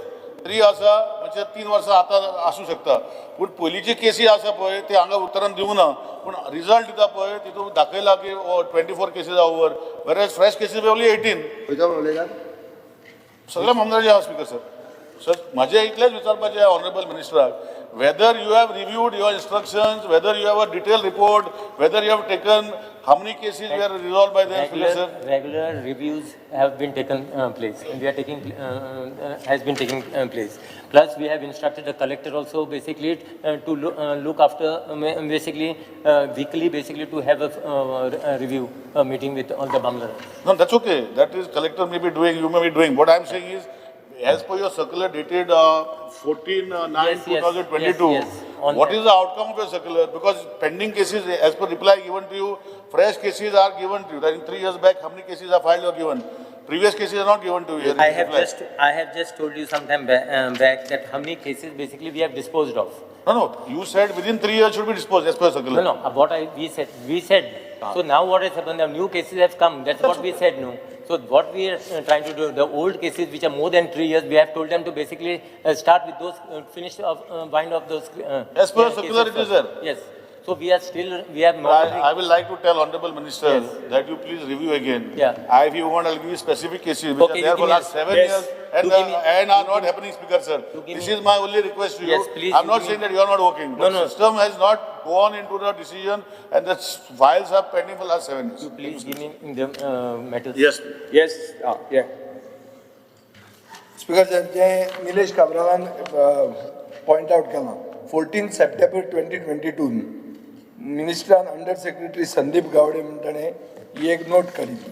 3 आसा, म्हणजे 3 वर्सां आतां आसूं शकता. पूण पयलींची केसी आसा पळय ते हांगा उत्तरान दिवंक ना, पूण रिजल्ट दिता पळय तितून दाखयला की 24 cases are over, whereas fresh cases only 18. खंयचो मामलेदार? सगळ्या मामलेदार आहा स्पीकर सर. सर, म्हाजें इतलेंच विचारपाचें honourable मिनिस्टराक, whether you have reviewed your instructions, whether you have a detailed report, whether you have taken how many cases were resolved by them, Speaker sir? Regular reviews have been taken place, and we are taking has been taking place. Plus, we have instructed the collector also basically to look after basically weekly, basically to have a review meeting with all the Mamlatdars. No, that's okay. That is collector may be doing, you may be doing. What I am saying is, as per your circular dated 14/9/2022, Yes, yes, on what that. is the outcome of your circular? Because pending cases, as per reply given to you, fresh cases are given to you. That in 3 years back, how many cases are filed or given? Previous cases are not given to you. I have just told you some time back that how many cases basically we have disposed of. No, no. You said within 3 years should be disposed as per circular. No, no. What we said. So now what has happened? Now new cases have come. That's what we said. No. So what we are trying to do, the old cases which are more than 3 years, we have told them to basically start with those, finish off, wind off those. As per circular, cases it is there. Yes. So we are still, we have. I will like to tell Honorable Minister Yes. that you please review again. Yeah. If you want, I'll give you specific cases which Okay, are there you for give me last 7 Yes. years and, You give me- and are not happening, Speaker sir. You give This me- is my only request to you. Yes, please, I'm you not give saying me- that you are not working. No, But no. system has not gone into the decision and the files are pending for last 7 years. You please give me the matters. Yes. Yes, yeah. Speaker sir, जें Nilesh काब्रालान point out केलां 14 सप्टेंबर 2022 मिनिस्टरान under secretary Sandeep Gawade म्हण ताणें ही एक note काडिल्ली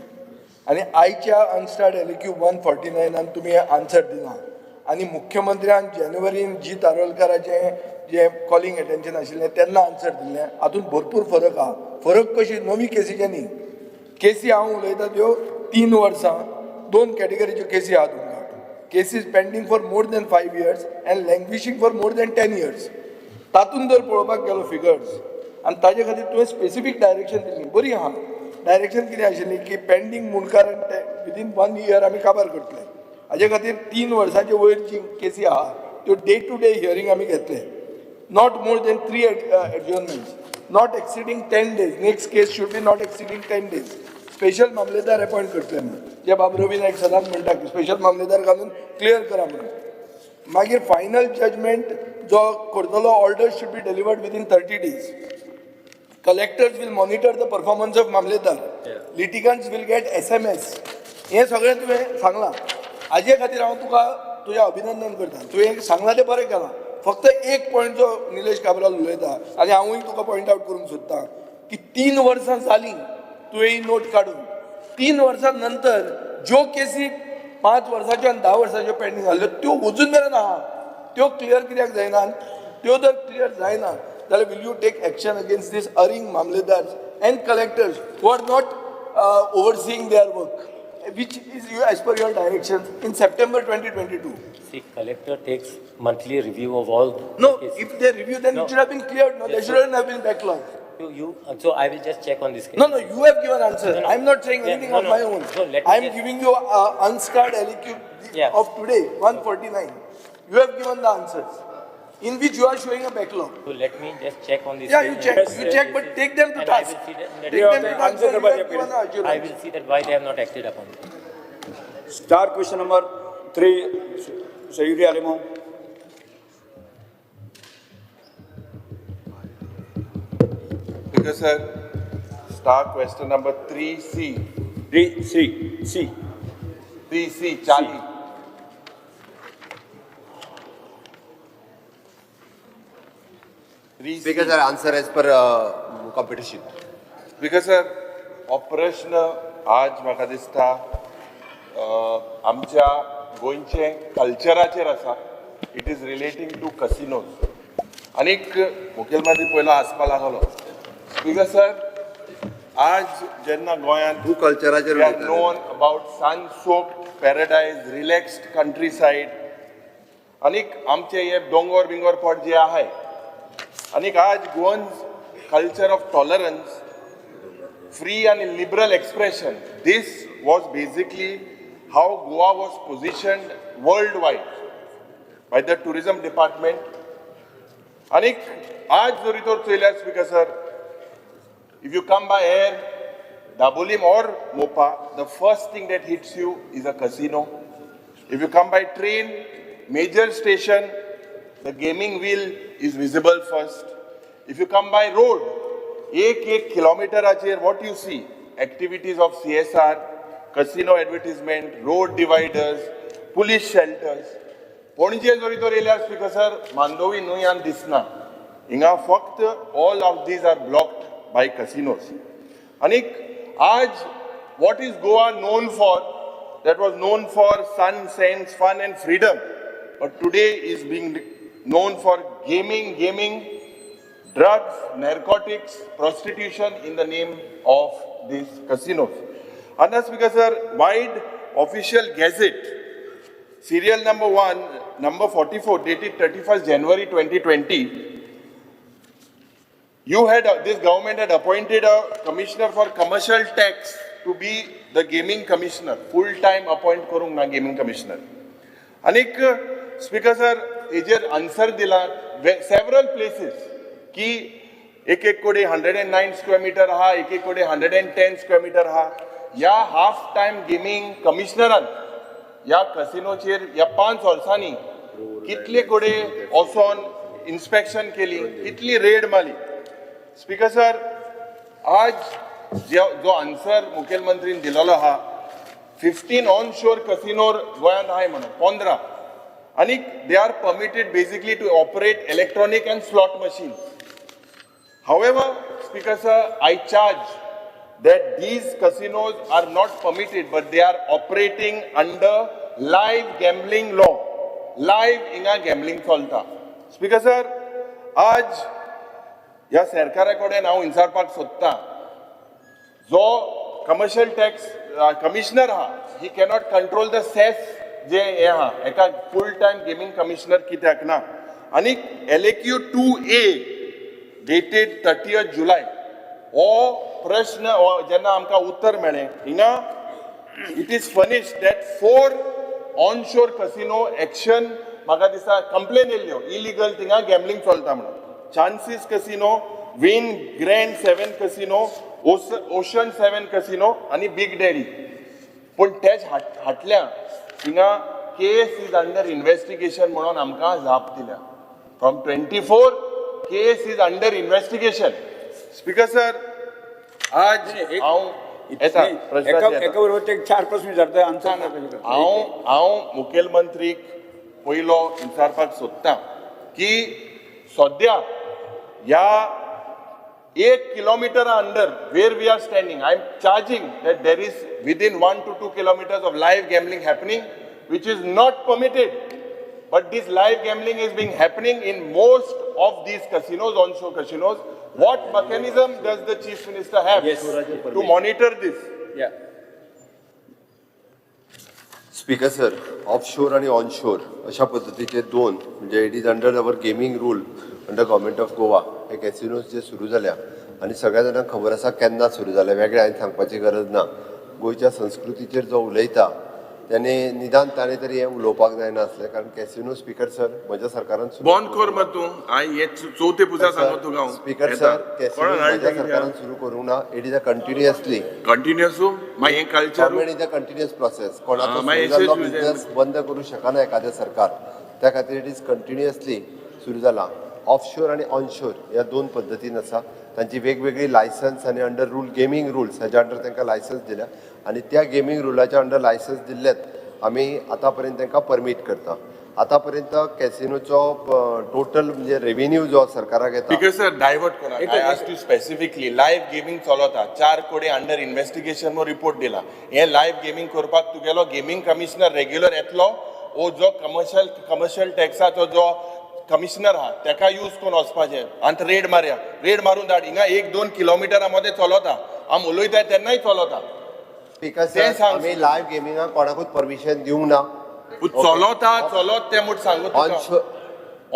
आनी आयच्या unstarred LAQ 149 तुमी answer दिना आनी मुख्यमंत्र्यान जानेवारीन जीत आरोलकाराचें जें कॉलिंग एटेन्शन आशिल्लें तेन्ना आन्सर दिल्लें. हातूंत भरपूर फरक आहा. फरक कशी? नवी केसीचे न्ही, केसी हांव उलयतां त्यो 3 वर्सां, दोन कॅटेगरीच्यो केसी आहा तुमकां: cases pending for more than 5 years and languishing for more than 10 years. तातूंत जर पळोवपाक गेलो फिगर्स आनी ताजे खातीर तुवें स्पेसिफीक डायरेक्शन दिल्ली, बरी आहा. डायरेक्शन कितें आशिल्ली की पेंडींग मुंडकार विदीन वन इयर आमी काबार करतले. हाजे खातीर 3 वर्सांचे वयर जी केसी आहा त्यो डे टू डे हियरींग आमी घेतले, not more than three adjournments, not exceeding 10 days, next case should be not exceeding 10 days, special mamlatdar appoint करतले म्हणून, जे बाब रवी नायक सदांच म्हणटा की स्पेशल मामलेदार घालून क्लियर करा म्हणून. मागीर फायनल जजमेंट जो करतलो, order should be delivered within 30 days. Collectors will monitor the performance of mamlatdar. Litigants will get SMS. हें सगळें तुवें सांगलां. हाजे खातीर हांव तुका तुजें अभिनंदन करता. तुवें सांगलां तें बरें केलां. फक्त एक पॉयंट जो निलेश काब्राल उलयता आनी हांवूय तुका पॉयंट आवट करूंक सोदतां की 3 वर्सां जालीं तुवें ही नोट काडून. 3 वर्सां नंतर ज्यो केसी 5 वर्साच्यो आनी 10 वर्साच्यो पेंडींग आसल्यो त्यो अजून मेरेन आहा. त्यो क्लियर कित्याक जायना? त्यो जर क्लियर जायना जाल्यार will you take action against this erring mamlatdar and collectors who are not overseeing their work, which is you as per your direction in September 2022? See, collector takes monthly review of all the No, cases. If they review, then No. it should have been cleared. No, there Yes, shouldn't have been backlog. So I will just check on this case. No, you have given answer. No, no. I am not saying Yeah, anything no, of no. my own. No, let me I am just- giving you unstarred LAQ of today, 149. You have given the answers, in which you are showing a backlog. So let me just check on this. Yeah, you case. check, you check, but take them to And I task. will see that- Take them to task. Answer Sir, you करपाचें have given पयलीं. the assurance. I will see that why they have not acted upon it. Star question number 3, Sayuri Alemao. Speaker sir, star question number 3C. 3 C C. 3C, Charlie. 3C. Speaker sir, answer as per competition. Speaker sir, हो प्रश्न आज म्हाका दिसता आमच्या गोंयचे कल्चराचेर आसा. It is relating to casinos. आनीक मुखेलमंत्री पयलो हांसपा लागलो. स्पीकर सर, आज जेन्ना गोंयांत तूं कल्चराचेर we are उलयता. Known about sun soaked paradise, relaxed countryside. आनीक आमचे हे दोंगोर बिंगोर पट जे आहाय, आनीक आज Goans culture of tolerance, free and liberal expression. This was basically how Goa was positioned worldwide by the tourism department. आनीक आज जरी तर चोयल्यार, speaker sir, if you come by air, Dabolim or Mopa, the first thing that hits you is a casino. If you come by train, major station, the gaming wheel is visible first. If you come by road, एक एक किलोमिटराचेर what you see? Activities of CSR, casino advertisement, road dividers, police shelters. Panaji जरी तर येयल्यार, speaker sir, Mandovi न्हंय दिसना. हिंगा फक्त all of these are blocked by casinos. आनीक आज what is Goa known for? That was known for sun, sands, fun and freedom, but today is being known for gaming, gaming, drugs, narcotics, prostitution in the name of these casinos. Anna Speaker sir, vide official gazette, serial number 1, number 44, dated 31st January 2020, this government had appointed a commissioner for commercial tax to be the gaming commissioner, full-time appoint करूंक ना gaming commissioner. आनीक speaker sir, हेजेर answer दिला several places की एक एक कडेन 109 square meter आहा, एक एक कडेन 110 square meter आहा. ह्या हाफ टायम गेमींग कमिशनरान ह्या कसिनोचेर ह्या 5 वर्सांनी कितले कडेन वचोन इन्स्पेक्शन केली, कितली रेड मारली? स्पीकर सर, आज जो आन्सर मुखेलमंत्रीन दिलेलो आहा, 15 ऑन शोर कसिनोर गोंयांत आहाय म्हणून 15, आनी they are permitted basically to operate electronic and slot machine. However, Speaker sir, I charge that these casinos are not permitted, but they are operating under live gambling law. Live हिंगा gambling चलता. Speaker sir, आज ह्या सरकारा कडेन हांव विचारपाक सोदतां, जो कमर्शियल टॅक्स कमिशनर आहा, he cannot control the cess जे हे आहा, एका फूल टायम गेमींग कमिशनर कित्याक ना? आनी LAQ 2A dated 30 July हो प्रश्न हो जेन्ना आमकां उत्तर मेळ्ळें, हिंगा it is furnished that four onshore casino action, म्हाका दिसता कंप्लेन येयल्ल्यो इलिगल थिंगा गॅमलिंग चलता म्हणून, chances casino, win grand seven casino, ocean seven casino आनी बीग डॅडी. पूण तेच हाटल्या थिंगा केस is under investigation म्हणून आमकां जाप दिल्या. From 24 case is under investigation. Speaker sir, आज हांव येता प्रश्नाचेर येता. एका बरोबर ते चार प्रश्न विचारता, आन्सर. हांव मुखेलमंत्रीक पयलो विचारपाक सोदतां की सद्या ह्या एक kilometer under where we are standing, I am charging that there is within 1 to 2 kilometers of live gambling happening, which is not permitted. But this live gambling is being happening in most of these casinos, onshore casinos. What mechanism does the Chief Minister have to monitor this? Yeah. Speaker sir, offshore आणि onshore अशा पद्दतीचे दोन, म्हणजे it is under our gaming rule under Government of Goa. हे कॅसिनोज जे सुरू जाल्या आनी सगळ्या जाणांक खबर आसा केन्ना सुरू जाले, वेगळें हांवें सांगपाची गरज ना. गोंयच्या संस्कृतीचेर जो उलयता त्याने निदान ताणें तरी हें उलोवपाक जायना आसलें, कारण कॅसिनो, स्पीकर सर, म्हज्या सरकारान सुरू बंद कर मग तूं. हांवें हे चवथे पुजा सांगो तुका हांव. स्पीकर सर, कॅसिनो म्हज्या सरकारान सुरू करूंक ना. It is a continuously continuous मागीर हें culture Government is a continuous process. कोणाचो मागीर सुरू जाल्लो यशस्वी बिझनेस बंद करूं शकना एखादें सरकार. त्या खातीर it is continuously सुरू जाला. ऑफशोर आनी ऑनशोर ह्या दोन पद्दतीन आसा. तांची वेगवेगळी लायसन्स आनी अंडर रूल, गेमींग रुल्स हाज्या अंडर तांकां लायसन्स दिल्या आनी त्या गेमींग रुलाच्या अंडर लायसन्स दिल्ल्यात आमी आतां पर्यंत तांकां परमीट करता. आतां पर्यंत कॅसिनोचो टोटल म्हणजे रेवेन्यू जो सरकाराक येता स्पीकर सर, डायवर्ट करा. I ask you specifically, live gaming चलता, चार कोडे अंडर इन्व्हेस्टिगेशन म्हूण रिपोर्ट दिला. हे लायव्ह गेमींग करपाक तुगेलो गेमींग कमिशनर रेग्युलर येतलो ओ जो कमर्शियल टॅक्साचो जो कमिशनर आहा तेका यूज करून वचपाचें आनी रेड मारया, रेड मारून धाड. हिंगा एक दोन किलोमिटरा मदें चलता, आमी उलयताय तेन्नाय चलता. स्पीकर तें सर, सांग. आमी लायव्ह गेमिंगाक कोणाकूच परमिशन दिवंक ना. पूण चलता, चलत तें म्हूण सांगू तुका. ऑनशोर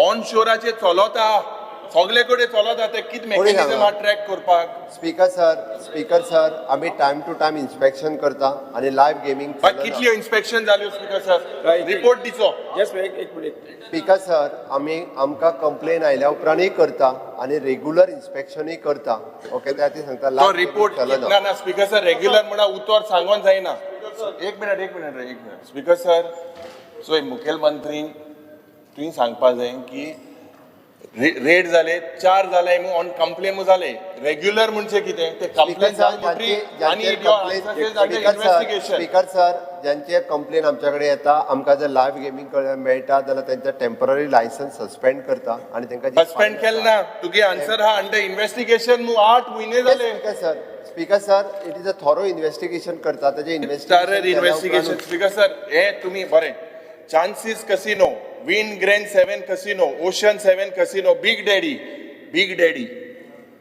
ऑन शोराचे चलता, सगळे कडेन चलता. ते कितें कोणी मेकॅनिजम सांगला? आहा ट्रॅक करपाक? स्पीकर सर, स्पीकर सर, आमी टायम टू टायम इन्स्पेक्शन करता आनी लायव्ह गेमींग बाय कितल्यो इन्स्पेक्शन जाल्यो, स्पीकर सर? रिपोर्ट दिचो. जस्ट एक एक minute. Speaker sir, आमी आमकां कंप्लेन आयल्या उपरांतय करता आनी रेगुलर इन्स्पेक्शनूय करता. ओके, त्या खातीर सांगता तो लायव्ह रिपोर्ट चलना. ना ना, स्पीकर सर, रेग्युलर म्हणा उतर सांगोन जायना. एक मिनट, एक मिनट रे, एक मिनट. स्पीकर सर, चोय, मुखेलमंत्री तुवें सांगपा जाय की रेड जाले, चार जाले मू ऑन कंप्लेन मू जाले. रेग्युलर म्हणजे कितें ते? स्पीकर कंप्लेन सर, जाली आनी ज्यांचे इन्व्हेस्टिगेशन. स्पीकर सर, ज्यांचे कंप्लेन आमच्या कडेन येता, आमकां जर लायव्ह गेमींग मेळटा जाल्यार तांचे टेम्पररी लायसन्स सस्पेंड करता आनी तांकां जी सस्पेंड केलें ना. तुगे आन्सर हा अंडर इन्व्हेस्टिगेशन मू, 8 म्हयने जाले. Speaker sir, speaker sir, it is a thorough investigation करता. ताजें starrer investigation investigation. Speaker sir, हे तुम्ही बरें, chances casino, win grand seven casino, ocean seven casino, big daddy. Big daddy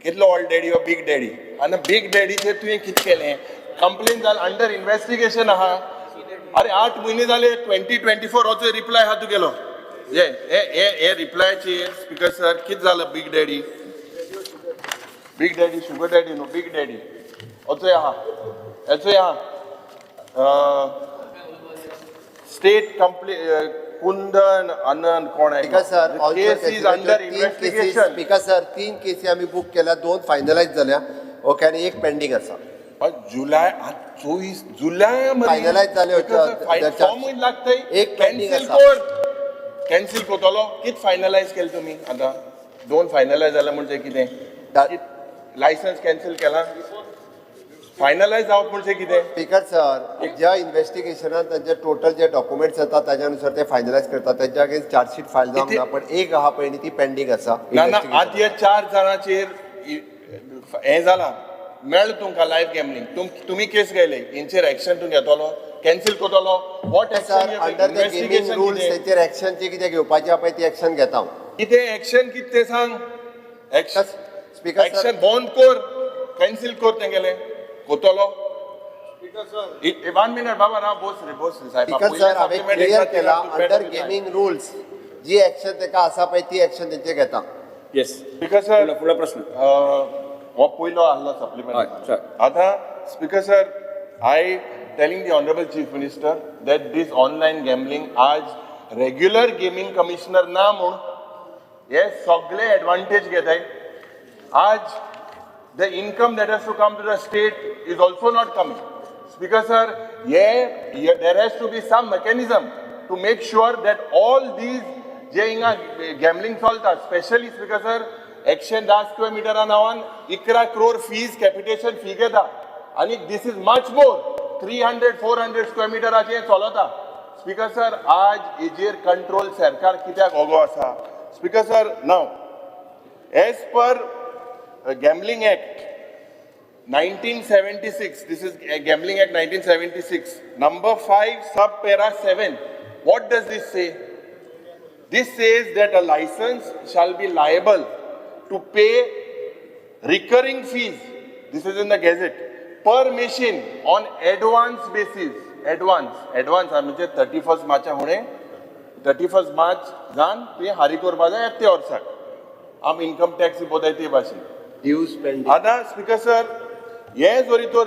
कितलो ऑल्ड डॅडी हो बिग डॅडी. आनी big डॅडीचेर तुवें कितें केलें? कंप्लेन जाल, अंडर इन्व्हेस्टिगेशन आहा. अरे, 8 म्हयने जाले. 2024 होचो रिप्लाय आहा तुगेलो. हे हे हे हे रिप्लायचेर, स्पीकर सर, कितें जालां? Big daddy, big daddy, sugar daddy न्हू, बिग डॅडी होचोय आहा, हेचोय आहा. स्टेट कंप्ले कुंदन आनंद कोण? Speaker sir, case is under investigation. Speaker sir, तीन केसी आमी बूक केल्या, दोन फायनलायज जाल्या, ओके, आनी एक पेंडींग आसा. जुलाय, 24 जुलाय. Finalize जाले. फॉर्म लागतय. एक pending cancel आसा. कर, कॅन्सील करतलो. कित फायनलायज केलें तुमी आतां? दोन फायनलायज जालें म्हणजे कितें? लायसन्स कॅन्सील केलां? फायनलायज जावप म्हणजे कितें? स्पीकर सर, ज्या इन्व्हेस्टिगेशनान तांचे टोटल जे डॉक्युमेंट्स येता ताज्या अनुसार ते फायनलायज करतात. तांच्या अगेन्स्ट चार्जशीट फायल जावंक ना, पण एक आहा पळय न्ही, ती पेंडींग आसा. ना ना, आतां ह्या चार जाणांचेर हें जालां, मेळ्ळें तुमकां लायव्ह गॅमलिंग, तुमी केस घेयले, हेंचेर एक्शन तूं घेतलो, कॅन्सील करतलो, what sir, action? Under the gaming rules तेचेर एक्शन जी कितें घेवपाची आहा पळय ती एक्शन घेता हांव. कितें एक्शन, कितें तें सांग. एक्शन. Speaker sir, action बंद कर, कॅन्सील कर तेंगेलें, कोतलो. वन मिनट बाबा, राव, बोस रे, बोस रे साहेब. स्पीकर सर, हांवें क्लियर केला, अंडर गेमींग रुल्स जी एक्शन तेका आसा पळय ती एक्शन तेंचेर घेता. येस. स्पीकर सर, फुडलो प्रस्न. हो पयलो आहलो हय, सप्लिमेंट. सर. आतां Speaker sir, I telling the honourable Chief Minister that this online gambling, आज रेग्युलर गेमींग कमिशनर ना म्हूण हे सगळे एडवांटेज घेताय. आज the income that has to come to the state is also not coming. Speaker sir, hey there has to be some mechanism to make sure that all these जे हिंगा gambling चलता, specially speaker sir, 110 square मिटरा नांवान 11 crore fees, capitation fee घेता आनी this is much more, 300 400 square मिटराचेर चलता. Speaker sir, आज हेजेर control सरकार कित्याक ओगो आसा? Speaker sir, now as per Gambling Act 1976, this is Gambling Act 1976, number 5, sub para 7. What does this say? This says that a license shall be liable to pay recurring fees, this is in the gazette, per machine on advance basis. Advance, advance म्हणजे 31st मार्चा हुणे, 31st मार्च जावन तुवें फारीक करपा जाय ते वर्साक आम इन्कम टॅक्स पोताय ते भाशेन. Dues pending. आतां स्पीकर सर, हे जरी तर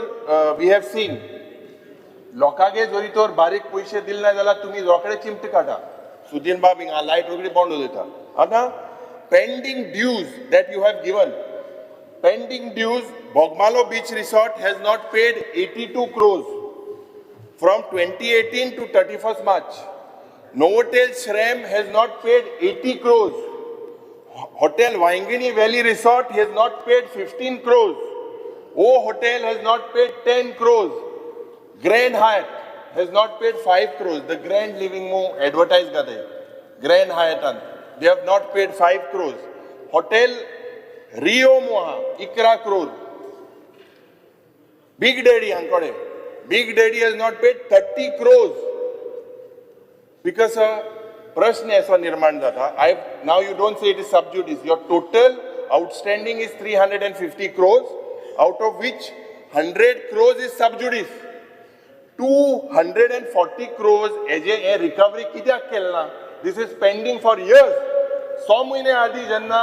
we have seen, लोकांगे जरी तर बारीक पयशे दिले ना जाल्यार तुमी रोखडे चिमटे काडटा. सुदीन बाब हिंगा लायट रोखडी बंद उडयता. आतां pending dues that you have given, pending dues, Bogmalo Beach Resort has not paid 82 crores from 2018 to 31st March. Novotel Shrem has not paid 80 crores. Hotel Vaingini Valley Resort has not paid 15 crores. O Hotel has not paid 10 crores. Grand Hyatt has not paid 5 crores. The Grand Living Mo advertise करते Grand Hyatt, they have not paid 5 crores. Hotel Rio Moha 11 crore. Big Daddy आंकडे, Big Daddy has not paid 30 crores. Because प्रश्न असो निर्माण जाता, I now you don't say it is sub judice. Your total outstanding is 350 crores, out of which 100 crores is sub judice. 240 crores हेजे हे recovery कित्याक केलें ना? This is pending for years. 6 म्हयने आदी जेन्ना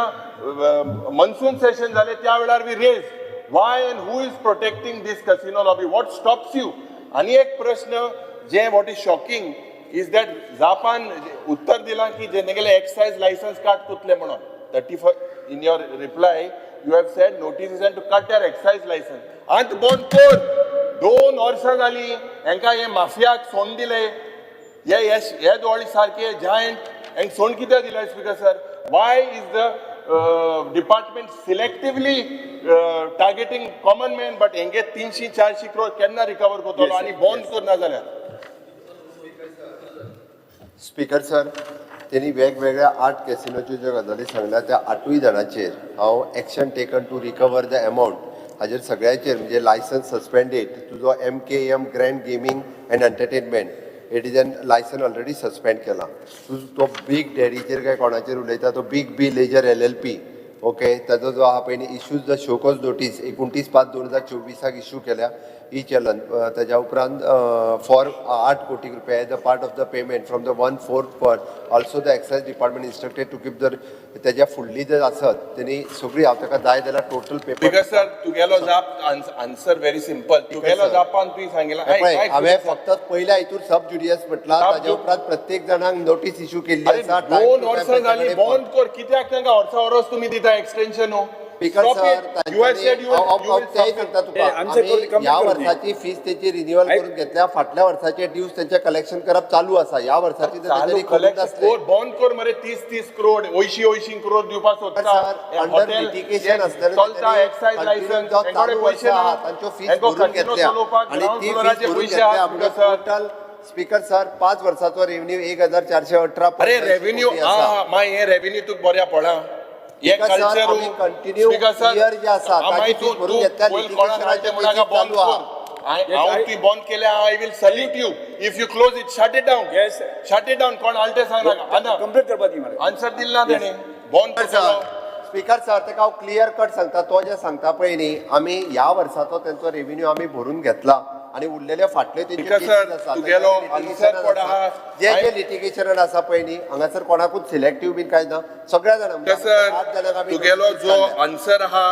मनसून सेशन जालें, त्या वेळार we raise why and who is protecting this casino lobby? What stops you? आनी एक प्रश्न जे what is shocking is that Japan उत्तर दिलां की जे तेगेले एक्सायज लायसन्स काट कुतले म्हणून. 31 in your reply you have said notice is to cut their excise license. आंत बंद कर. 2 वर्सां जाली हेंकां हे माफियाक सोंड दिले. हे हे दोळे सारखे जायंट हेंक सोंड कित्याक दिले? Speaker sir, why is the department selectively targeting common man, but हेंगे 300-400 क्रोर केन्ना रिकवर करतलो आनी बंद करना जाल्यार? स्पीकर सर, त्यांनी वेगवेगळ्या आठ कॅसिनोच्यो ज्यो गजाली सांगल्या, त्या आठूय जाणांचेर हांव action taken to recover the amount. हाजेर सगळ्यांचेर, म्हणजे लायसन्स सस्पेंडेड. तुजो MKM Grand Gaming and Entertainment, it is an license already suspend केला. तूं तो बीग डॅडीचेर काय कोणाचेर उलयता, तो बीग बी लेजर एलएलपी, ओके, ताजो जो आहा पळय issues the show cause notice 29/5/2024 issue केल्या ई चलन. ताज्या उपरांत फॉर 8 कोटी रुपया as a part of the payment from the one fourth per. Also the excise department instructed to keep the तेज्या फुडली जर आसत तेणी सगळी हांव ताका जाय जाल्यार टोटल पेपर. Because sir, तुगेलो जाप, आन्सर व्हेरी सिंपल. तुगेलो sir. जापान तुवें सांगिलां. पळय, हांवें फक्त पयल्या हितूर सब जुडियस म्हटलां. Sub ताज्या उपरांत प्रत्येक जाणांक नोटीस इश्यू केल्ली अरे, आसा. 2 वर्सां जाली, बंद कर. कित्याक तांकां वर्सा वरस तुमी दिता एक्सटेन्शन हो? Speaker sir, you have said you तेय सांगता तुका. आन्सर आमी करून complete ह्या करून दी. वर्साची फीस तेची रिन्युअल करून घेतल्या. फाटल्या वर्साचे ड्यूज त्यांचे कलेक्शन करप चालू आसा. ह्या वर्साची तर चालू तेंच्यांनी करूंक कलेक्शन नासले. कर, बंद कर मरे. 30-30 क्रोड, 80-80 क्रोड दिवपाक सोदता. सर, अंडर लिटिगेशन आसतना चलता एक्सायज लायसन्स, चालू पयशे वर्सा ना. तांच्यो फीस भरून घेतल्या आणि ती फीस भरून घेतल्या म्हणजे टोटल, स्पीकर सर, 5 वर्साचो रेव्हन्यू 1418 अरे, रेव्हेन्यू मागीर हे रेव्हेन्यू तुका बऱ्या पडा. हे कल्चर आमी कंटिन्यू इयर जे आसा ताची फी भरून घेतल्या, लिटिगेशनाचे केसीस चालू आहा. हांव ती बंद केल्या. I will salute you if you close it. Shut it down. Yes. Shut it down. कोण आलटे सांग नाका. आना कंप्लीट करपा दी म्हाका. आन्सर दिल ना तेणे, बंद केलो. स्पीकर सर, ताका हांव क्लियर कट सांगता. तो जे सांगता पळय न्ही, आमी ह्या वर्साचो तेंचो रेव्हेन्यू आमी भरून घेतला आनी उरलेले फाटले तेंचे Speaker sir, cases आसा, तुगेलो तेंचे answer कोण आहा? जे जे लिटिगेशनान आसा पळय न्ही, हांगासर कोणाकूच सिलेक्टीव बीन कांय ना, सगळ्या जाणांक म्हणजे सर, आठ जाणांक आमी तुगेलो notice जो काडल्या. आन्सर आहा,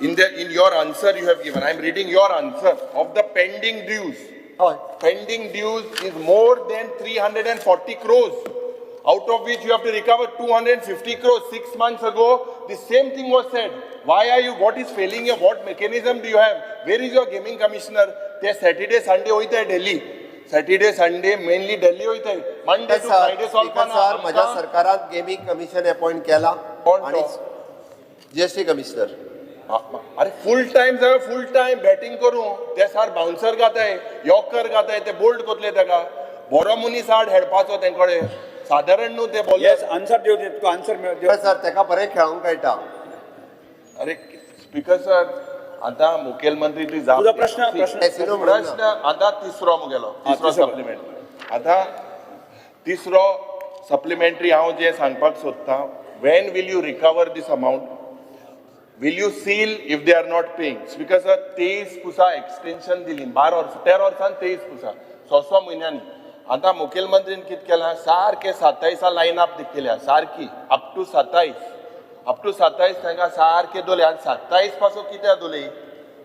in your answer you have given, I am reading your answer of the pending dues. हय. Pending dues is more than 340 crores, out of which you have to recover 250 crores. 6 months ago, the same thing was said. Why are you, what is failing you, what mechanism do you have? Where is your gaming commissioner? ते Saturday, Sunday वयताय Delhi. Saturday, Sunday mainly Delhi वयताय. Monday to Friday speaker solve sir, म्हज्या सरकारान gaming commission appoint केला कोण आनी तो? GST commissioner. अरे फुल टायम जाय, फुल टायम बॅटींग करूं ते सार बाउन्सर घाताय, यॉर्कर घाताय, ते बोल्ड कोतले ताका. बरो मनीस आड हेडपाचो तेंकडे सादारण न्हू ते बॉलर. येस, आन्सर दिव तुका, आन्सर स्पीकर सर, ताका बरें खेळोंक कळटा. अरे स्पीकर सर, आता मुखेलमंत्री ती जाप. तुजो प्रश्न प्रश्न कॅसिनो म्हणून प्रश्न आता तिसरो मुगेलो, तिसरो तिसरो. सप्लिमेंटरी. आता तिसरो सप्लिमेंटरी हांव जें सांगपाक सोदतां, when will you recover this amount? Will you seal if they are not paying? Speaker sir, 23 पुसा एक्सटेन्शन दिली, 12 वर्सां, 13 वर्सान 23 पुसा, 6 म्हयन्यांनी. आतां मुखेलमंत्रीन कितें केलां, सारकें 27 लायन अप केल्या सारकी, अप टू 27, अप टू 27 तांकां सारकें दोले. आनी 27 पासून कित्याक दोले?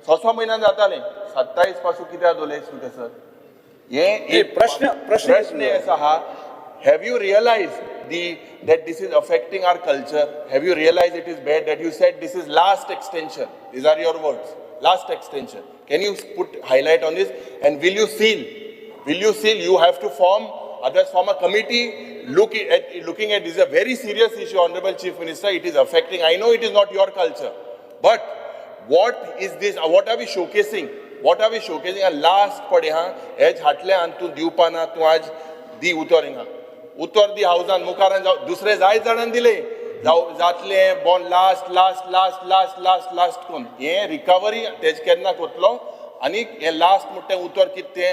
6 म्हयन्यान जातालें. 27 पासून कित्याक दोले स्पीकर सर? हे एक प्रश्न प्रश्न प्रश्न असो आहा, have you realise the that this is affecting our culture? Have you realise it is bad that you said this is last extension? These are your words, last extension. Can you put highlight on this? And will you seal? Will you seal? You have to form, others form a committee. Looking at this is a very serious issue, Honorable Chief Minister. It is affecting. I know it is not your culture, but what is this? What are we showcasing? What are we showcasing? And last पडे हा, हेच हाटले आनी तूं दिवपा ना. तूं आज दी उतर, हिंगा उतर दी हावजान मुखार. जावं दुसरे जायत जाणान दिले जावं जातले bond. Last last last last last last कोण हें रिकवरी तेज केन्ना कोतलो? आनी हें लास्ट म्हणटा तें उतर कितें तें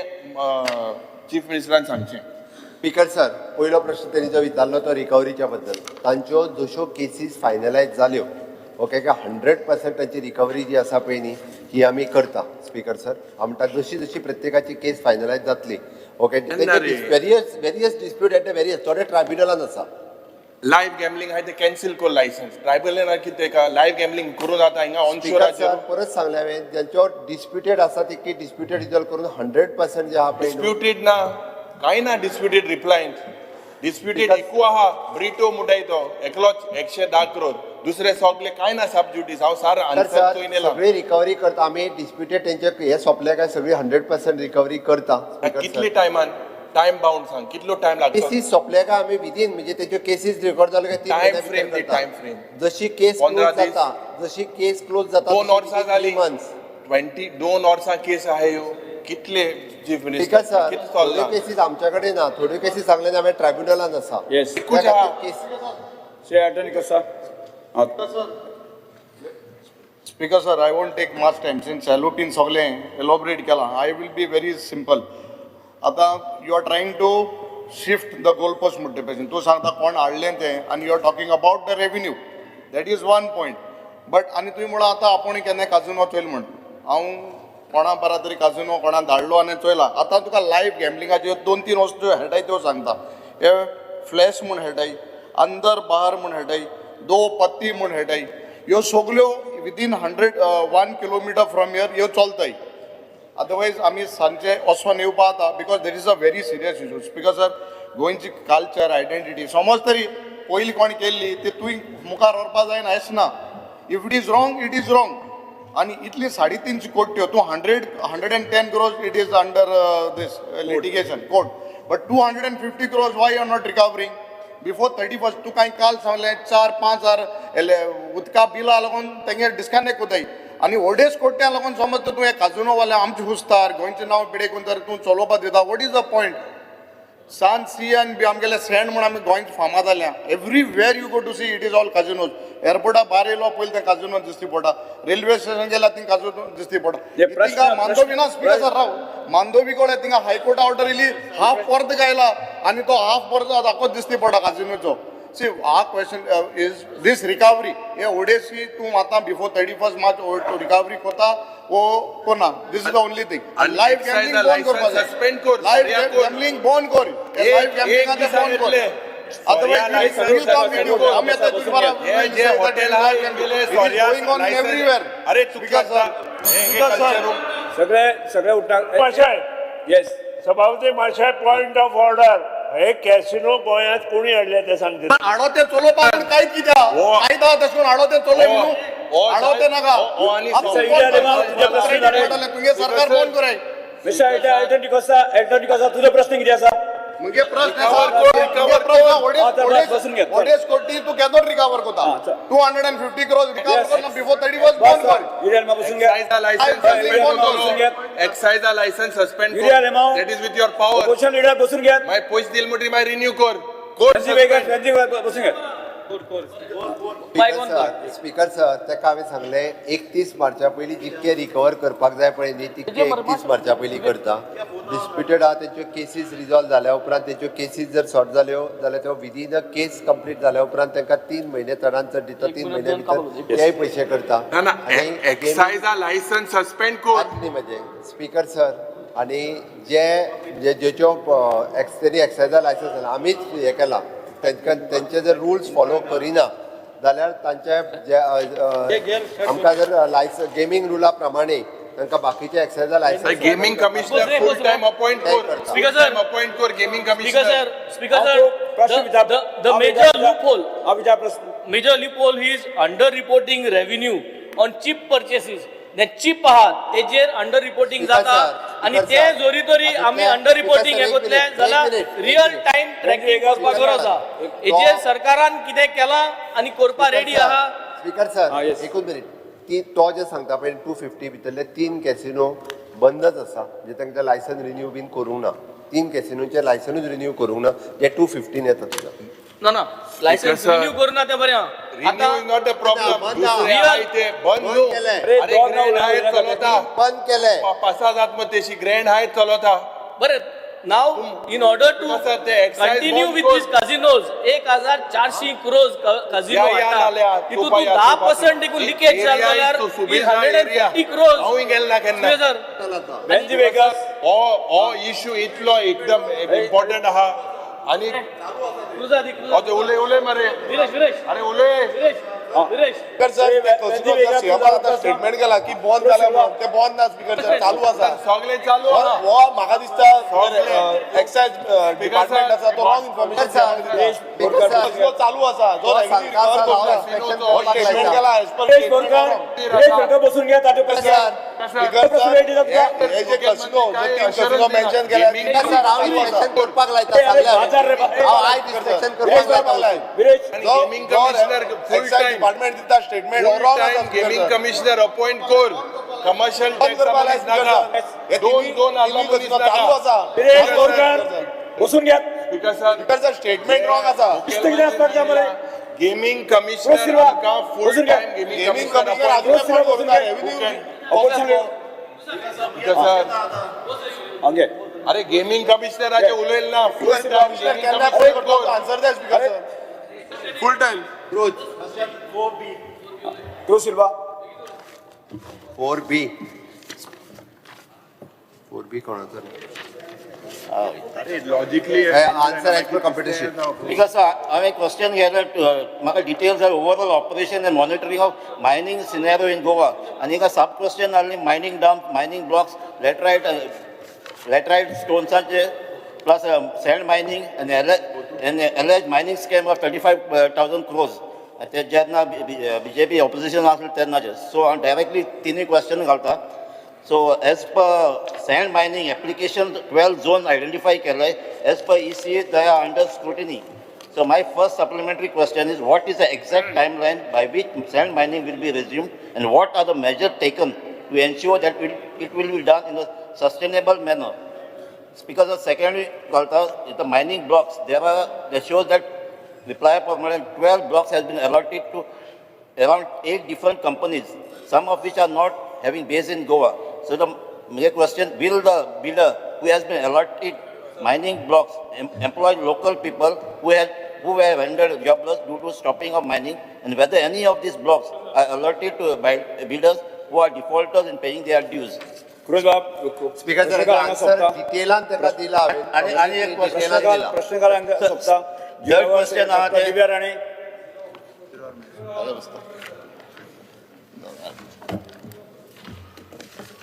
चीफ मिनिस्टरान सांगचें. स्पीकर सर, पयलो प्रश्न तेणी जो विचारलो तो रिकवरीच्या बद्दल. तांच्यो जश्यो केसीस फायनलायज जाल्यो, ओके, काय 100% तांची रिकवरी जी आसा पळय न्ही, ही आमी करता. स्पीकर सर, हांव म्हणटा, जशी जशी प्रत्येकाची केस फायनलायज जातली, ओके. केन्ना रे? Various dispute at various, थोडे ट्रायब्युनलान आसा. लायव्ह गॅमलिंग आहा ते कॅन्सील कर लायसन्स. ट्रायब्युनलान कितें का लायव्ह गॅमलिंग करून जाता हिंगा स्पीकर ऑनशोराचेर? सर, परत सांगलें हांवें, ज्यांच्यावर डिस्प्युटेड आसा ती डिस्प्युटेड रिजॉल्व करून 100% जे आहा पळय न्हू. डिस्प्युटेड ना, कांय ना डिस्प्युटेड. रिप्लायंत डिस्प्युटेड एकू आहा, ब्रिटो म्हणटाय तो एकलोच, 110 करोड. दुसरे सगळे कांय ना, सब ज्युडीस. हांव सार तर आन्सर सर, चोयन येयला. सगळी रिकवरी करता आमी. डिस्प्युटेड तेंचे हे सोंपले काय सगळी 100% रिकवरी करता, स्पीकर कितले सर. टायमान, टायम बाउंड सांग, कितलो टायम लागतो? केसीस सोंपले काय आमी विदीन, म्हणजे तेच्यो केसीस रिकॉर्ड जाल्यो काय 3 Time म्हयन्या भितर frame दी, करता. time frame. जशी केस 15 क्लोज दीस. जाता, जशी केस क्लोज जाता, 2 वर्सां जाली. मंथ्स. 20, 2 वर्सां केस आहा ह्यो. कितले chief minister, speaker sir, कितें थोड्यो चल्लां? केसीस आमच्या कडेन ना, थोड्यो केसीस सांगले हांवें, ट्रायब्युनलान आसा. येस. त्या एकूच आहा. खातीर केस श्री अटर्नी कसा. Speaker sir, I won't take much time since एलओपीन सगळें एलोबरेट केलां. I will be very simple. आतां you are trying to shift the goal post म्हणटे भशेन तूं सांगता कोण हाडलें तें आनी you are talking about the revenue. That is one point, but आनी तुवें म्हळां आतां आपूण केन्ना काजिनो चोयल म्हण. हांव कोणा बरा तरी काजिनो कोणा धाडलो आनी चोयला. आतां तुका लायव्ह गॅमलिंगाच्यो दोन तीन वस्तू खेळटाय त्यो सांगता. हे फ्लॅश म्हूण खेळटाय, अंदर बाहर म्हूण खेळटाय, दो पत्ती म्हूण खेळटाय. ह्यो सगल्यो within 101 kilometer from here ह्यो चलताय. अदरवायज आमी सांजचे वचोन येवपा जाता, because there is a very serious issue. Speaker sir, गोंयची कल्चर आयडेंटिटी समज तरी पयलीं कोण केल्ली ती तुवें मुखार व्हरपा जायना अशें ना. If it is wrong, it is wrong. आनी इतली 350 कोट्यो तूं 110 crores it is under this litigation court, but 250 crores why are not recovering before 31st? तूं कांय काल सांगलें, 4-5 हजार उदका बिलां लागून तेंगे डिस्कनेक्ट कोताय आनी अडेच कोट्यां लागून समज तर तूं हे काजिनो वाले आमचे हुस्तार गोंयचें नांव पिडे करून तर तूं चलोवपा दिता. What is the point? सान सी आनी बी आमगेले सँड म्हूण आमी गोंयत फामाद जाल्या. Everywhere you go to see, it is all casinos. एअरपोर्टा भायर येयलो पयलीं तें काजिनो दिश्टी पडटा. रेल्वे स्टेशन गेल्यार थिंग काजिनो दिश्टी पडटा. हे प्रश्न- थिंगा मांडोवी ना, स्पीकर सर, राव. मांडोवी कडेन थिंगा हायकोर्टा ऑर्डर येयली, हाफ पर्द गायला आनी तो हाफ पर्द दाखोत दिश्टी पडटा काजिनोचो. See, our question is this recovery हे ओडेसी तूं आतां before 31 March recovery कोता वो कोना? This is the only thing. आनी लायव्ह excise gambling बंद license करपा जाय. suspend कर, लायव्ह सोऱ्या कर. गॅम्बलिंग बंद कर. एक- लायव्ह एक गॅम्बलिंग दिसान बंद कर. येतले. सोऱ्या license suspend कर. आमी आतां तुजे बारा हे जे हॉटेल आहा गेले सोऱ्या गोइंग ऑन license- everywhere. अरे चुकता. Speaker sir. सगळे सगळे उठा. माशाय. येस. सभापती माशाय, पॉइंट ऑफ ऑर्डर. हे कॅसिनो गोंयांत कोणी हाडले ते सांगते. आडो ते चलोवपाक कांयच कित्याक हो. कांयच आहा तशें करून आडो ते चलोय हो. न्हू. हो, आडो ते नाका. हो, हो, आनी आमकां सगळे बंद आले, कर. तुझे प्रश्न जाले. तुगे सरकार बंद कराय. मिस्टर एल्टन डिकोस्ता, एल्टन डिकोस्ता, तुजो प्रश्न कितें आसा? मुगे प्रश्न Recover आसा, कर, मुगे recover प्रश्न हा, चल, बस, बसून घे, चल. ओडेस कोटी तूं केदोर रिकवर कोता? हा, चल. 250 क्रोर्स रिकवर Yes. कर ना बिफोर 31 बस. बंद कर. युरियल मा बसून घे. एक्सायजा लायसन्स युरियल सस्पेंड बसून घे. कर. एक्सायजा लायसन्स सस्पेंड युरियल कर. एमाव. That is with your power. Opposition leader बसून घे. मागीर पयशे दिले म्हणटकीर मागीर रिन्यू कर. कोर. फॅन्सी वेगळं, फॅन्सी बसून घे. स्पीकर सर, स्पीकर सर, ताका हांवें सांगलें, 31 मार्चा पयलीं जितके रिकवर करपाक जाय पळय न्ही, तितके 31 मार्चा पयलीं करता. डिस्प्युटेड आहा तेच्यो केसीस रिजॉल्व जाल्या उपरांत, तेच्यो केसीस जर सॉर्ट जाल्यो जाल्यार त्यो विदीन अ केस कंप्लीट जाल्या उपरांत तांकां 3 म्हयने चडान चड दिता. 3 म्हयन्या भितर तेय पयशे करता. ना ना. आनी एक्सायजा लायसन्स सस्पेंड कर. आत न्ही म्हजें, स्पीकर सर. आनी जे जे ज्योच्यो एक्स तेणी एक्सायजा लायसन्स आसा, आमीच हें केलां तांकां, तेंचे जर रुल्स फॉलो करिना जाल्यार तांचे जे आमकां जर लायसन्स गेमींग रुला प्रमाणे तांकां बाकीचे एक्सायजा licence gaming commissioner full time appoint कर. Speaker sir. Appoint कर gaming Speaker commissioner. sir, Speaker sir, प्रश्न विचार. the major loophole, हा विचार प्रश्न. Major loophole is under reporting revenue on chip purchases. ते चिप आहा तेजेर अंडर रिपोर्टिंग Speaker जाता sir, आनी Speaker ते sir, जोरी तरी आता आमी त्या- अंडर रिपोर्टिंग Speaker हे sir, एक कोतले minute, जाल्यार एक minute, एक रियल minute. Time tracking करपाक Speaker गरज sir, आहा. हेजेर सरकारान कितें केलां आनी करपा रेडी आहा? स्पीकर सर, हा, yes. एकूच मिनीट. ती तो जे सांगता पळय, 250 भितरले तीन कॅसिनो बंदच आसा, म्हणजे तांकां लायसन रिन्यू बीन करूंक ना. तीन कॅसिनोचे लायसनूच रिन्यू करूंक ना, जे 215 येता तुका. ना ना, लायसन्स sir. Renew करुना तें बरें आहा. Renew is not a problem. बंद दुसरे आहा. आहाय ते बंद न्हू. बंद केलें. अरे, अरे दोन ग्रँड नाव हायट चलता. बंद केलें. पासाद आत्महत्येशी ग्रँड हायट चलता. बरें, now in order to sir, ते excise continue बंद विथ कर. दीस कॅसिनोज, 1400 क्रोज कॅसिनो या, या नाल्या, हाडटा, तितून तुपा तूं या, धा तुपा. पर्संट देखून लिकेज जालें Area जाल्यार is to Subir 150 crores. हांवूय गेल ना केन्ना. सर. बेंजी वेगस. हो हो इश्यू इतलो एकदम इम्पॉर्टंट आहा आणि क्रुजा दी क्रुजा. अरे उलय उलय मरे. विरेश, विरेश. अरे उलय. विरेश, विरेश. स्पीकर सर, ते कसिनो सीएमान आतां स्टेटमेंट केला की बंद जाल्या म्हणून. ते बंद ना स्पीकर सर, चालू आसा. सगळे चालू आहा. हो, म्हाका दिसता एक्सायज डिपार्टमेंट आसा तो wrong information. Speaker sir, casino चालू आसा जो तो रेव्हेन्यू सांगता रिकवर आसा, करूंक ना. हांव inspection हो करपाक स्टेटमेंट लायता. केला एज पर विरेश बोरकर, विरेश बोरकर, बसून घे ताचे प्रश्न. सर, स्पीकर सर, हे जे कसिनो, जे तीन कसिनो मेन्शन केल्या. स्पीकर सर, हांव इन्स्पेक्शन करपाक लायता. ए, अरे, सांगलें बाजार रे, हांवें. हांव आयज इन्स्पेक्शन करपाक लायता. विरेश. आणि गेमिंग कमिशनर फुल एक्सायज टाइम डिपार्टमेंट दिता स्टेटमेंट फुल रॉंग आसा. टाइम गेमिंग कमिशनर अपॉइंट कर. कमर्शियल बंद करपाक लाय नाका. Speaker sir. हे दोन दोन आल्लो तिनूय मनीस कसिनो चालू नाका. आसा. विरेश बोरकर, बसून घ्या. Speaker sir. Speaker sir, statement wrong आसा. दिसता कितें आसपाक जाय मरे? गेमिंग रोज कमिशनर सिल्वा, आमकां फुल बसून घ्या. Time gaming gaming commissioner commissioner appoint अजून रोज सिल्वा अपॉइंट करूंक बसून ना घे. Revenue. Opposition speaker sir. Okay. अरे, गेमिंग कमिशनराचे उलयल ना. फुल टाइम कमिशनर गेमिंग केन्ना कमिशनर अपॉइंट करता कर. आन्सर द्या स्पीकर सर. Full time. रोज. क्रूज सिल्वा. 4B, 4B कोणाचो? अरे logically answer as per computer sheet. Because हांवें क्वेश्चन केलें, म्हाका डिटेल्स जाय overall operation and monitoring of mining scenario in Goa. आनी एका सब क्वेश्चन आहली mining dump, mining blocks, laterite स्टोन्साचे, plus sand mining and alleged mining scam of 35,000 crores ते जेन्ना BJP opposition आसलें तेन्नाचे. सो हांव डायरेक्टली तिनूय क्वेश्चन घालता. So as per sand mining application, 12 zone identify केले. As per EC, they are under scrutiny. So my first supplementary question is, what is the exact timeline by which sand mining will be resumed and what are the measures taken to ensure that it will be done in a sustainable manner? Speaker sir, secondly कळटा the mining blocks there are they shows that reply प्रमाणे 12 blocks has been allotted to around 8 different companies, some of which are not having base in Goa. So the my question, will the builder who has been allotted mining blocks employ local people who were rendered jobless due to stopping of mining, and whether any of these blocks are allotted to builders who are defaulters in paying their dues? Cruz Bab, speaker sir, answer डिटेलान ताका दिला हांवें. आनी एक डिटेलान दिला. प्रश्नकाल हांगा सोंपता. Third question आहा ते- Divya Rane.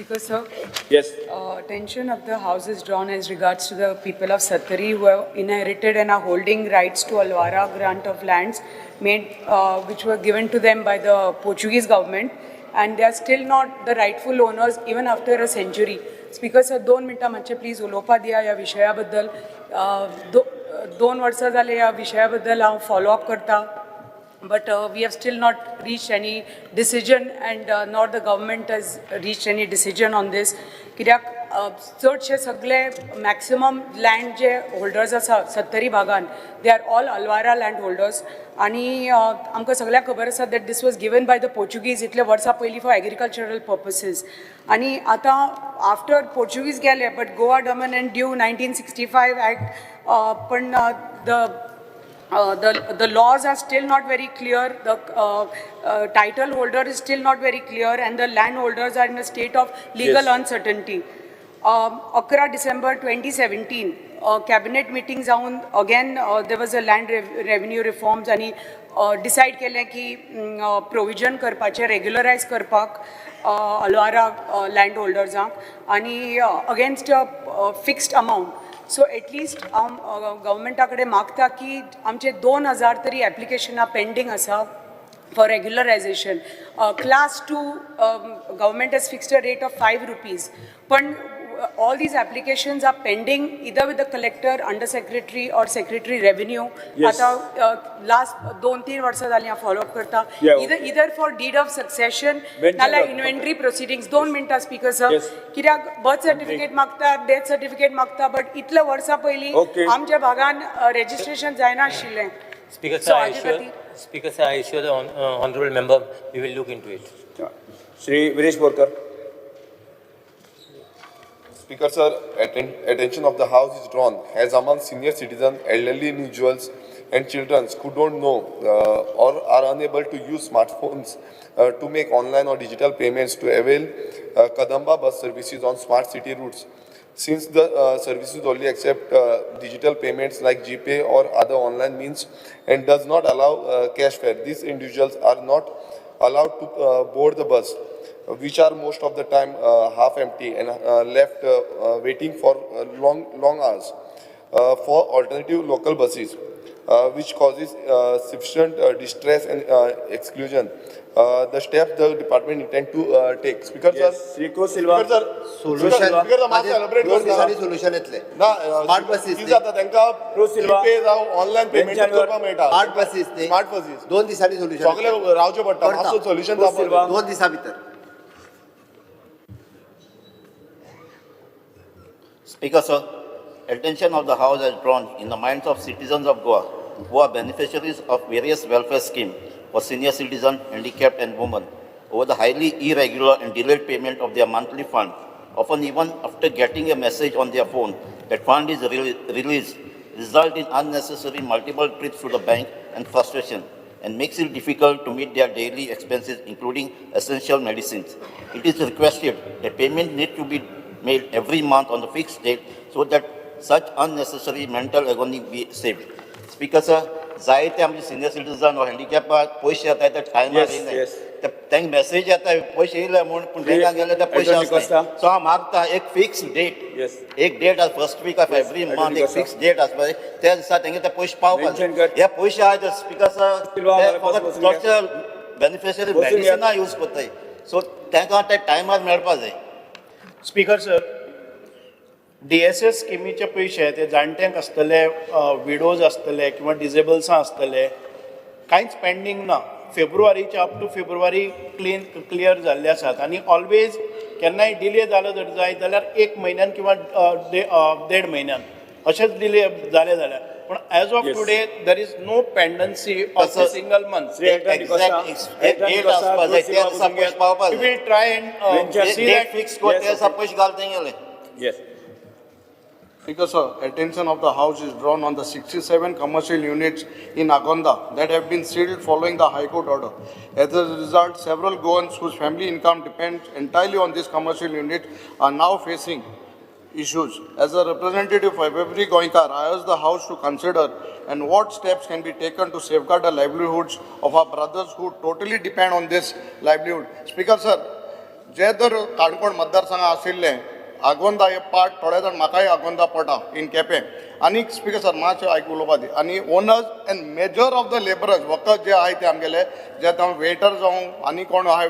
Speaker, sir. Yes. Attention of the House is drawn as regards to the people of Sattari who have inherited and are holding rights to Alwara grant of lands made, which were given to them by the Portuguese government, and they are still not the rightful owners even after a century. Speaker sir, 2 मिनटां मातशें please उलोवपा दिया ह्या विशया बद्दल. 2 वर्सां जाले ह्या विशया बद्दल हांव फॉलो अप करता, but we have still not reached any decision, and nor the government has reached any decision on this. कित्याक चडशे सगळे मॅक्सिमम लँड जे होल्डर्स आसा सत्तरी भागान, they are all Alwara land holders. आनी आमकां सगळ्यांक खबर आसा that this was given by the Portuguese इतले वर्सां पयलीं फॉर एग्रीकल्चरल पर्पसीस. आनी आतां आफ्टर पोर्चुगीज गेले, but Goa Daman and Diu 1965 act, पण the laws are still not very clear, the title holder is still not very clear, and the landholders are in a state of legal uncertainty. 11 December 2017, cabinet meeting जावन again there was a land revenue reforms, आनी decide केलें की provision करपाचें, रेग्युलरायज करपाक अलवारा land होल्डर्सांक, आनी against a fixed amount. So at least हांव गव्हर्मेंटा कडेन मागता की आमचे 2000 तरी एप्लिकेशनां पेंडींग आसा for regularisation. Class 2 government has fixed a rate of 5 rupees, पण all these applications are pending either with the collector, under secretary or secretary revenue. आतां last 2-3 वर्सां जालीं हांव फॉलो अप करता, either for deed of succession नाल्यार inventory प्रोसिडींग्स. 2 मिनटां speaker sir, कित्याक birth certificate मागता, डेथ सर्टिफिकेट मागता, बट इतले वर्सां पयलीं आमच्या भागान registration जायनाशिल्लें. Speaker sir, I assure the honorable member we will look into it. Shri Viresh Borkar. Speaker sir, attention of the House is drawn as among senior citizens, elderly individuals and children who don't know or are unable to use smartphones to make online or digital payments to avail Kadamba bus services on smart city routes. Since the services only accept digital payments like GPay or other online means and does not allow cash fare, these individuals are not allowed to board the bus, which are most of the time half empty and left waiting for long hours for alternative local buses, which causes sufficient distress and exclusion. The steps the department intend to take. Speaker sir, Shri Silva. Speaker sir, solution Speaker sir, मातशें elaborate दोन करता. दिसांनी solution येतलें. ना, smart बसीस कितें जाता तांकां GPay जावं ऑनलायन पेमेंट करपाक मेळटा. स्मार्ट बसीस न्ही, स्मार्ट बसीस 2 दिसांनी सोल्युशन सगळे रावचें पडटा, मातसो सोल्युशन जावपाक 2 दिसां भितर. Speaker sir, attention of the House has drawn in the minds of citizens of Goa who are beneficiaries of various welfare schemes for senior citizens, handicapped and women over the highly irregular and delayed payment of their monthly fund, often even after getting a message on their phone that fund is released, result in unnecessary multiple trips to the bank and frustration, and makes it difficult to meet their daily expenses, including essential medicines. It is requested that payment need to be made every month on the fixed date so that such unnecessary mental agony be saved. Speaker sir, जायते आमचे senior citizen वा हँडिकॅपाक पयशे येता ते टायमार येयनाय, तांकां message येता पयशे येयले म्हूण, पूण बँकान गेले ते पयशे आसना. सो हांव मागता एक फिक्स डेट, एक डेट आसा first week of every month, एक फिक्स डेट आसपा जाय, त्या दिसा तेंगे ते पयशे पावपा जाय. हे पयशे आहा ते स्पीकर सर फकत चडशे बेनिफिशरी मेडिसिनां यूज करताय, सो तांकां ते टायमार मेळपा जाय. स्पीकर सर, DSS स्किमीचे पयशे ते जाणट्यांक आसतले, विडोज आसतले किंवा डिजेबल्सां आसतले, कांयच पेंडींग ना. फेब्रुवारीचे अप टू फेब्रुवारी क्लियर जाल्ले आसात. आनी ऑलवेज केन्नाय डिले जालो जर जायत जाल्यार एक म्हयन्यान किंवा देड म्हयन्यान अशेंच डिले जाले जाल्यार, पूण as of today there is no pendency of a single month. Shri Elton D'Costa, Elton date D'Costa, आसपा जाय, त्या दिसा पयशे पावपा we जाय. Will try and see date that. Fix कर, त्या दिसा पयशे घाल तेंगेले. Yes. Because attention of the House is drawn on the 67 commercial units in Agonda that have been sealed following the High Court order. As a result, several Goans whose family income depends entirely on this commercial unit are now facing issues. As a representative of every Goenkar, I urge the House to consider and what steps can be taken to safeguard the livelihoods of our brothers who totally depend on this livelihood. Speaker sir, जे जर काणकोण मतदारसंघात आशिल्ले आगोंदा हे part थोडे जाण म्हाकाय आगोंदा पडटा in Quepem. आनी speaker sir, मातशें आयक उलोवपा दी. आनी owners and major of the labourers वखद जे आहाय ते आमगेले, जे आतां वेटर जावं आनी कोण आहाय,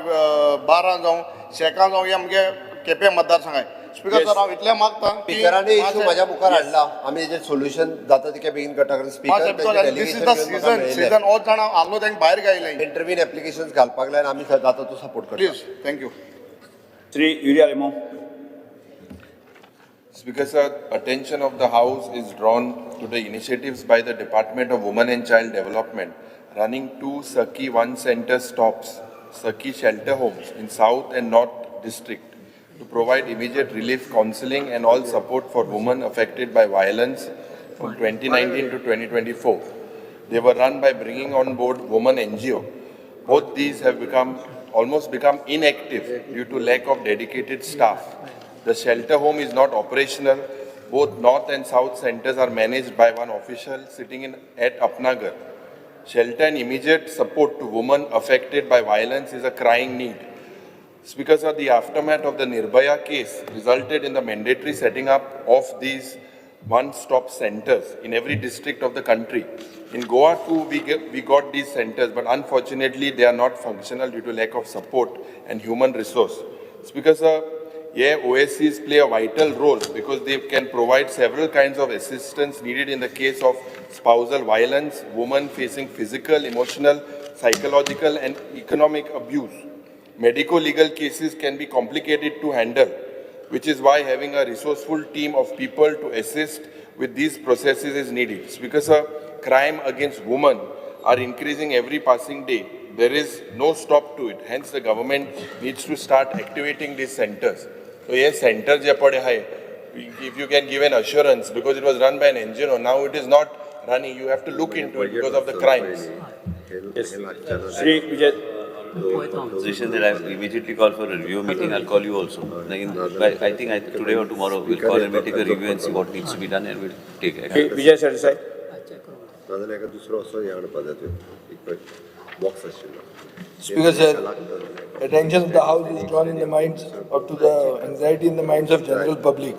बारां जावं शेकां जावं, हे आमगे केपें मतदारसंघाय. स्पीकर सर, हांव इतलें मागता की स्पिकरांनी इशू म्हाज्या मुखार हाडला, आमी हेजेर सोल्युशन जाता तितक्या बेगीन करता, कारण speaker this is the season, season all जाणां आहलो तांकां भायर गायलें. इंटरवीन एप्लिकेशन घालपाक लायन, आमी जाता तो सपोर्ट करता. Please, thank you. Shri Yuri Alemao. Speaker sir, attention of the House is drawn to the initiatives by the Department of Women and Child Development running 2 Sakhi One Center stops, Sakhi shelter homes in South and North District to provide immediate relief, counseling and all support for women affected by violence from 2019 to 2024. They were run by bringing on board women NGO. Both these have almost become inactive due to lack of dedicated staff. The shelter home is not operational. Both North and South centers are managed by one official sitting in at Apnagar. Shelter and immediate support to women affected by violence is a crying need. Speaker sir, the aftermath of the Nirbhaya case resulted in the mandatory setting up of these one-stop centers in every district of the country. In Goa too, we got these centers, but unfortunately they are not functional due to lack of support and human resource. Speaker sir, OSCs play a vital role because they can provide several kinds of assistance needed in the case of spousal violence, women facing physical, emotional, psychological and economic abuse. Medico-legal cases can be complicated to handle, which is why having a resourceful team of people to assist with these processes is needed. Because crime against women are increasing every passing day. There is no stop to it. Hence, the government needs to start activating these centers. So, yes, centers, if you can give an assurance, because it was run by an NGO, now it is not running. You have to look into it because of the crimes. Yes. Shri Vijay. Position that I immediately call for a review meeting. I'll call you also. I think today or tomorrow we'll call and we'll take a review and see what needs to be done and we'll take action. Vijay Sardesai. Speaker sir, attention of the House is drawn in the minds or to the anxiety in the minds of general public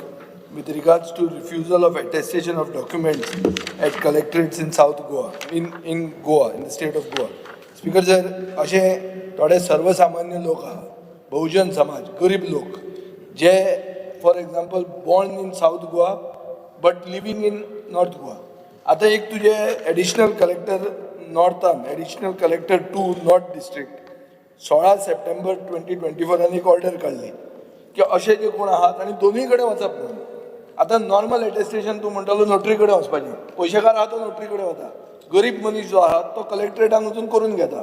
with regards to refusal of attestation of documents at collectorates in South Goa, in Goa, in the state of Goa. Speaker sir, अशे थोडे सर्वसामान्य लोक आहा, बहुजन समाज, गरीब लोक, जे for example born in South Goa but living in North Goa. आतां एक तुजे एडिशनल कलेक्टर नॉर्थान, additional collector to north district 16 September 2024 एक ऑर्डर काडली की अशे जे कोण आहात आनी दोनूय कडेन वचप न्हू. आतां नॉर्मल एटेस्टेशन तूं म्हणटालो नोटरी कडेन वचपाचें, पयशेकार आहा तो नोटरी कडेन वता, गरीब मनीस जो आहा तो कलेक्ट्रेटान वचून करून घेता.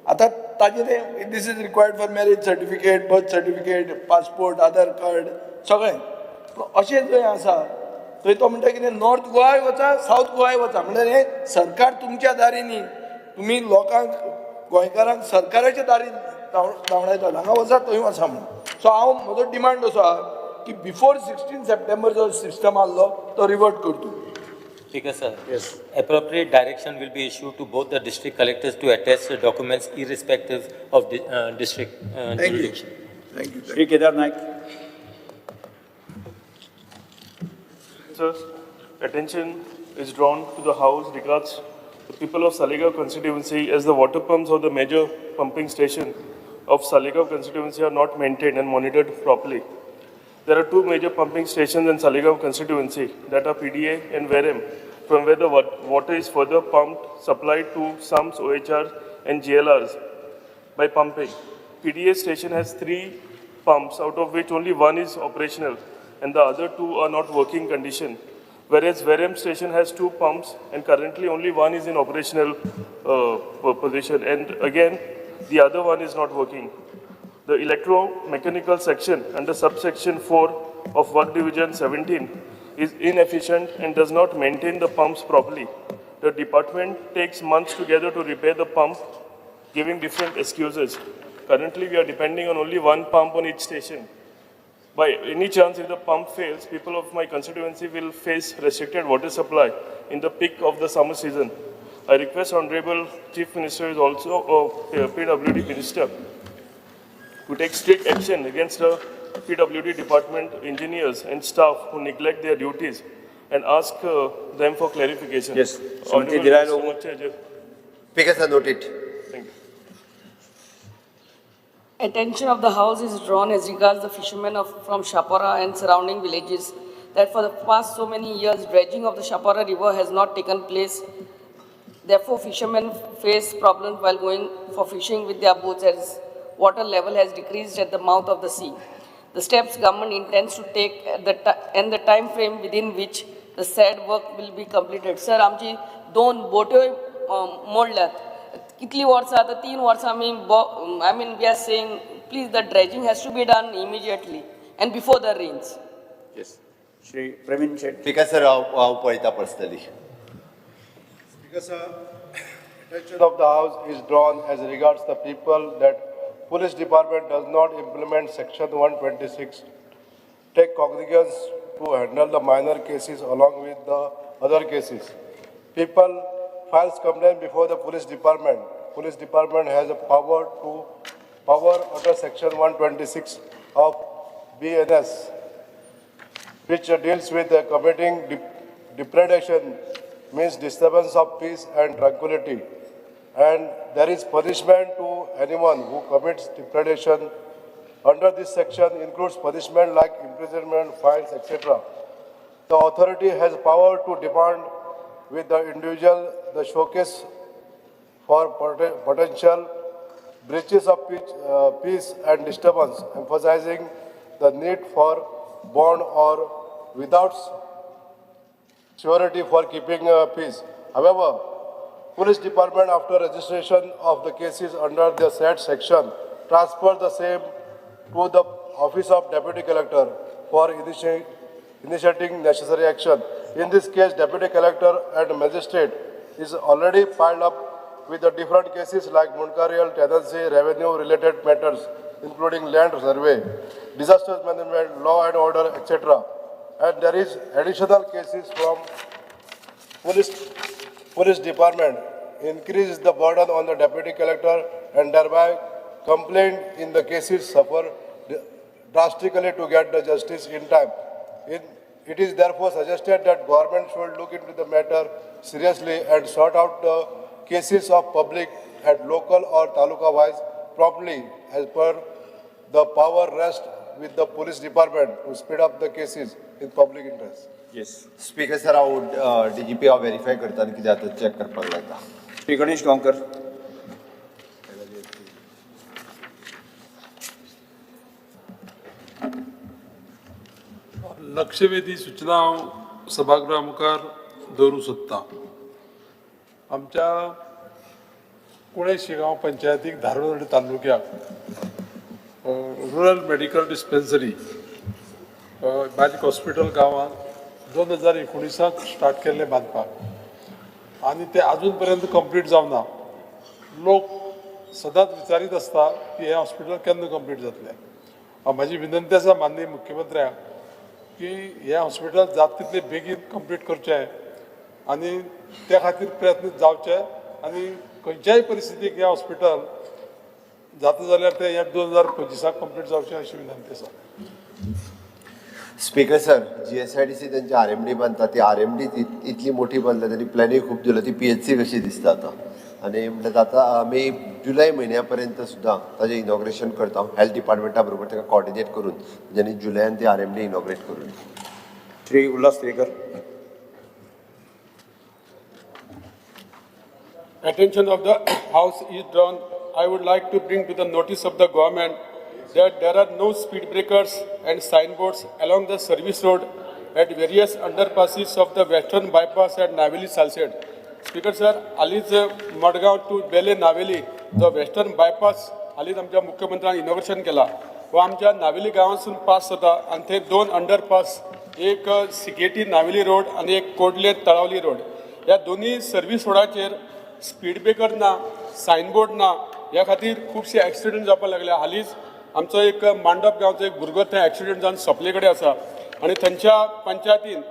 आतां ताजें तें this is required for marriage certificate, birth certificate, passport, Aadhaar card सगळें. पूण अशें जंय आसा थंय तो म्हणटा कितें नॉर्थ गोवाय वचा, सावथ गोवाय वचा, म्हणल्यार हें सरकार तुमच्या दारी न्ही, तुमी लोकांक गोंयकारांक सरकाराच्या दारी धांवडायतात, हांगा वचा थंय वचा म्हणून. सो हांव म्हजो डिमांड असो आहा की बिफोर 16 सप्टेंबर जो सिस्टम आहलो तो रिवर्ट करतो. Speaker sir, yes. Appropriate direction will be issued to both the district collectors to attest the documents irrespective of the district jurisdiction. Thank you. Shri Kedar Naik. Sir, attention is drawn to the House regards the people of Saligao constituency as the water pumps of the major pumping station of Saligao constituency are not maintained and monitored properly. There are two major pumping stations in Saligao constituency that are PDA and Verem, from where the water is further pumped, supplied to sumps, OHR and GLRs by pumping. PDA station has 3 pumps, out of which only one is operational and the other 2 are not working condition. Whereas Verem station has 2 pumps and currently only one is in operational position, and again the other one is not working. The electromechanical section under subsection 4 of Work Division 17 is inefficient and does not maintain the pumps properly. The department takes months together to repair the pump, giving different excuses. Currently, we are depending on only one pump on each station. By any chance, if the pump fails, people of my constituency will face restricted water supply in the peak of the summer season. I request Honorable Chief Minister is also PWD Minister to take strict action against the PWD department engineers and staff who neglect their duties and ask them for clarification. Yes. Honorable Shrimati Mr. Moche. Speaker sir, noted. Thank you. Attention of the House is drawn as regards the fishermen from Chapora and surrounding villages that for the past so many years dredging of the Chapora river has not taken place. Therefore, fishermen face problems while going for fishing with their boats as water level has decreased at the mouth of the sea. The steps government intends to take at the and the time frame within which the said work will be completed. Sir, आमची दोन बोट्यो मोडल्यात. कितली वर्सां आतां 3 वर्सां आमी I mean we are saying please the dredging has to be done immediately and before the rains. Yes. Shri Praveen Shet. Speaker sir, हांव पळयता personally. Speaker sir, attention of the House is drawn as regards the people that Police Department does not implement Section 126, take cognizance to handle the minor cases along with the other cases. People files complaint before the Police Department. Police Department has a power under Section 126 of BNS, which deals with committing depredation, means disturbance of peace and tranquility. And there is punishment to anyone who commits depredation under this section includes punishment like imprisonment, fines, etc. The authority has power to demand with the individual the showcase for potential breaches of peace and disturbance, emphasizing the need for bond or without surety for keeping peace. However, Police Department, after registration of the cases under the said section, transfer the same to the Office of Deputy Collector for initiating necessary action. In this case, Deputy Collector and Magistrate is already piled up with the different cases like Mundkarial, tenancy, revenue-related matters, including land survey, disaster management, law and order, etc. And there is additional cases from Police Department, increase the burden on the Deputy Collector and thereby complaint in the cases suffer drastically to get the justice in time. It is therefore suggested that government should look into the matter seriously and sort out the cases of public at local or taluka wise promptly as per the power rest with the police department to speed up the cases in public interest. Yes. Speaker sir, हांव DGP हांव verify करता आनी कितें आतां check करपाक लायता. श्री गणेश गांवकर. लक्षवेधी सूचना हांव सभागृहा मुखार दवरूंक सोदतां. आमच्या कुळे शिगांव पंचायतीक धारवाड तालुक्याक रुरल मेडिकल डिस्पेन्सरी बारीक हॉस्पिटल गांवांत 2019 स्टार्ट केल्लें बांदपाक आनी तें आजून पर्यंत कंप्लीट जावना. लोक सदांच विचारीत आसता की हें हॉस्पिटल केन्ना कंप्लीट जातलें. म्हाजी विनंती आसा माननीय मुख्यमंत्र्यांक की हें हॉस्पिटल जाता तितले बेगीन कंप्लीट करचें आनी त्या खातीर प्रयत्न जावचे आनी खंयच्याय परिस्थितीक हें हॉस्पिटल जाता जाल्यार तें ह्या 2025 कंप्लीट जावचें अशी विनंती आसा. स्पीकर सर, GSIDC तेंची RMD बांदता, ती RMD इतली मोठी बांदल्या, तेणी प्लॅनूय खूब दिलो, ती PHC कशी दिसता आतां. आनी म्हणल्यार आतां आमी जुलय म्हयन्या पर्यंत सुद्दां ताजें इनॉग्रेशन करता, हेल्थ डिपार्टमेंटा बरोबर ताका कॉर्डिनेट करून जेणे जुलयान ती RMD inaugurate करून. Shri Ulhas Tuyekar. Attention of the House is drawn. I would like to bring to the notice of the government that there are no speed breakers and signboards along the service road at various underpasses of the western bypass at Navelim Salcete. Speaker sir, हालींच Madgaon two बेले नावेली जो western bypass हालींच आमच्या मुख्यमंत्र्यान inauguration केला, हो आमच्या Navelim गांवांतसून pass जाता आनी थंय दोन अंडरपास, एक सिकेटी नावेली रोड आनी एक कोडले तळावली रोड, ह्या दोनूय सर्वीस रोडाचेर स्पीड ब्रेकर ना, सायनबोर्ड ना. ह्या खातीर खुबशे एक्सिडंट जावपाक लागले. हालींच आमचो एक मांडप गांवचो एक भुरगो थंय एक्सिडंट जावन सोंपले कडेन आसा आनी थंयच्या पंचायतीन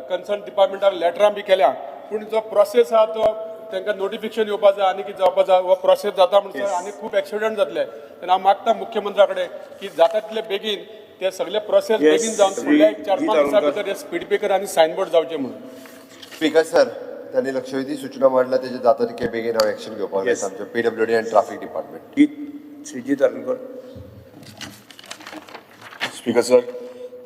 कन्सर्न डिपार्टमेंटाक लेटरां बी केल्या, पूण जो प्रोसेस आहा तो तांकां नोटिफिकेशन येवपा जाय आनी कितें जावपा जाय, हो प्रोसेस जाता म्हणसर आनी खूब एक्सिडंट जातले. तेन्ना हांव मागता मुख्यमंत्र्या कडेन की जाता तितले बेगीन ते सगळे प्रोसेस बेगीन जावन फुडल्या एक 4-5 दिसां भितर हे स्पीड ब्रेकर आनी सायनबोर्ड जावचे म्हणून. स्पीकर सर, त्यांनी लक्षवेधी सूचना मांडला, तेजे जाता तितके बेगीन हांव एक्शन घेवपाक जाय आमच्या PWD and traffic department. Shri Jeet Arolkar. Speaker sir,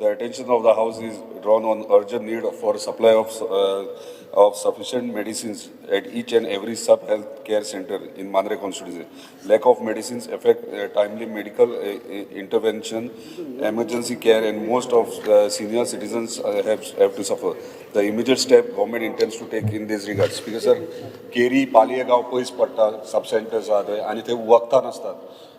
the attention of the House is drawn on urgent need for supply of sufficient medicines at each and every sub-health care center in Mandre constituency. Lack of medicines affect timely medical intervention, emergency care, and most of the senior citizens have to suffer. The immediate step government intends to take in this regard. Speaker sir, Keri, पालये गांव पयस पडटा, सब centres आहा थंय आनी थंय वखदां नासतात.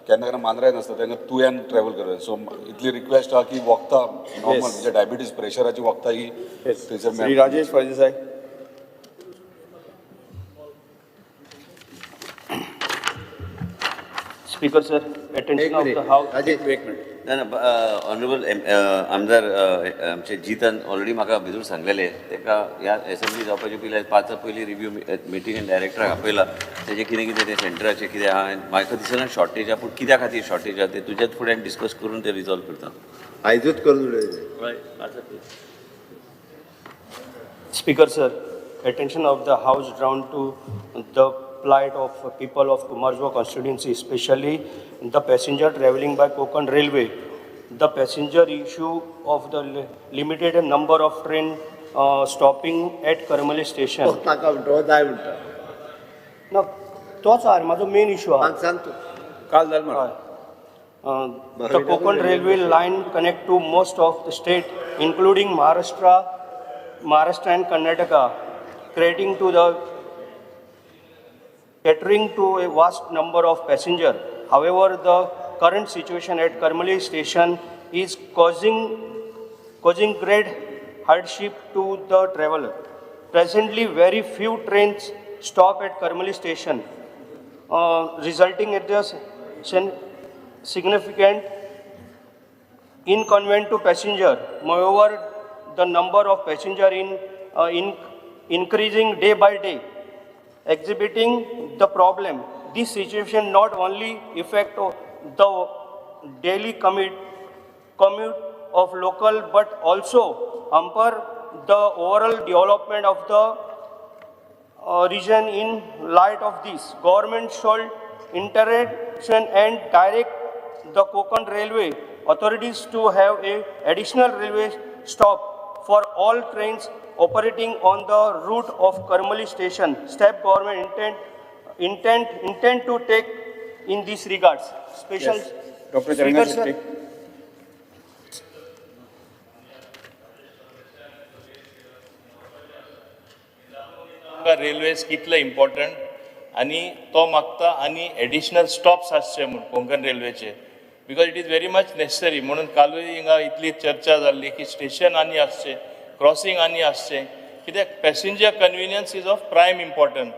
केन्ना केन्ना मांद्र्यां नासता, तांकां तुयान ट्रॅवल करता. सो इतली रिक्वेस्ट आहा की वखदां नॉर्मल म्हणजे डायबिटीज प्रेशराची वखदां ही थंयसर. Shri Rajesh Phaldesai. Speaker sir, attention of the house. एक मिनिट. ना ना, ऑनरेबल आमदार आमचे जितान ऑलरेडी म्हाका भितर सांगलेले, ताका ह्या एसेंब्ली जावपाचे पयलीं पांचा पयलीं रिव्यू मिटींग आनी डायरेक्टराक आपयला. तेजें कितें कितें तें सेंटराचें कितें आहा, म्हाका दिसना शॉर्टेज आहा, पूण कित्या खातीर शॉर्टेज आहा तें तुज्याच फुड्यान डिस्कस करून तें रिजॉल्व करता. आयजूच करून उडयलें. हय, पांचा पयलीं. Speaker sir, attention of the house drawn to the plight of people of Kumarjua constituency, especially the passenger traveling by Konkan Railway. The passenger issue of the limited number of train stopping at Karmali station. ताका म्हणटा जाय म्हणटा. ना, तोच आहा म्हाजो main issue आहा. सांग तूं. काल जालें मरे. The Konkan Railway line connect to most of the state, including Maharashtra and Karnataka, catering to a vast number of passengers. However, the current situation at Karmali station is causing great hardship to the traveler. Presently, very few trains stop at Karmali station, resulting in the significant inconvenience to passenger. Moreover, the number of passenger in increasing day by day, exhibiting the problem. This situation not only affect the daily commute of local, but also hamper the overall development of the region. In light of this, government should intervention and direct the Konkan Railway authorities to have a additional railway stop for all trains operating on the route of Karmali station. Step government intend to take in this regards. Special Yes. Dr. Speaker, Charanga sir. Shetty. Railways कितले important आनी तो मागता आनी additional stops आसचे म्हूण कोंकण रेल्वेचे, because it is very much necessary. म्हणून कालूय हिंगा इतली चर्चा जाल्ली की स्टेशन आनी आसचें, क्रॉसींग आनी आसचें, कित्याक passenger convenience is of prime important.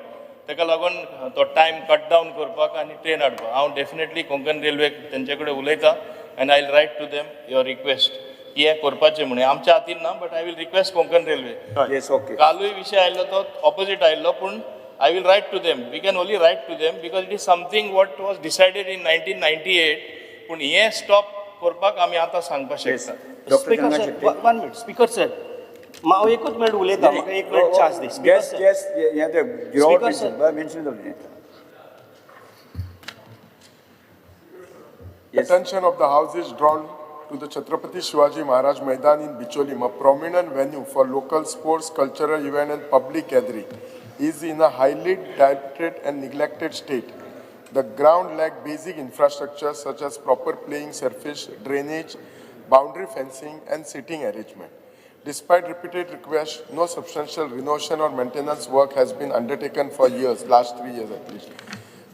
ताका लागून तो टायम कट डावन करपाक आनी ट्रेन हाडपाक हांव डेफिनेटली कोंकण रेल्वे तेंचे कडेन उलयतां and I will write to them your request की हें करपाचें म्हणून. आमच्या हातीन ना, but I will request Konkan Railway. Yes, okay. कालूय विशय आयिल्लो तो ऑपोजीट आयिल्लो, पूण I will write to them. We can only write to them because it is something what was decided in 1998. पूण हें स्टॉप करपाक आमी आतां सांगपाक शकता. Dr. Speaker Changa sir, Shetty. One minute. Speaker sir, हांव एकूच मिनट उलयता, म्हाका एक मिनट चान्स दी. Speaker Yes, sir. yes, हें तें zero Speaker, sir. Mention जालें. Yes. Attention of the House is drawn to the Chhatrapati Shivaji Maharaj Maidan in Bicholim, a prominent venue for local sports, cultural event and public gathering, is in a highly dilapidated and neglected state. The ground lack basic infrastructure such as proper playing surface, drainage, boundary fencing and seating arrangement. Despite repeated requests, no substantial renovation or maintenance work has been undertaken for years, last 3 years at least.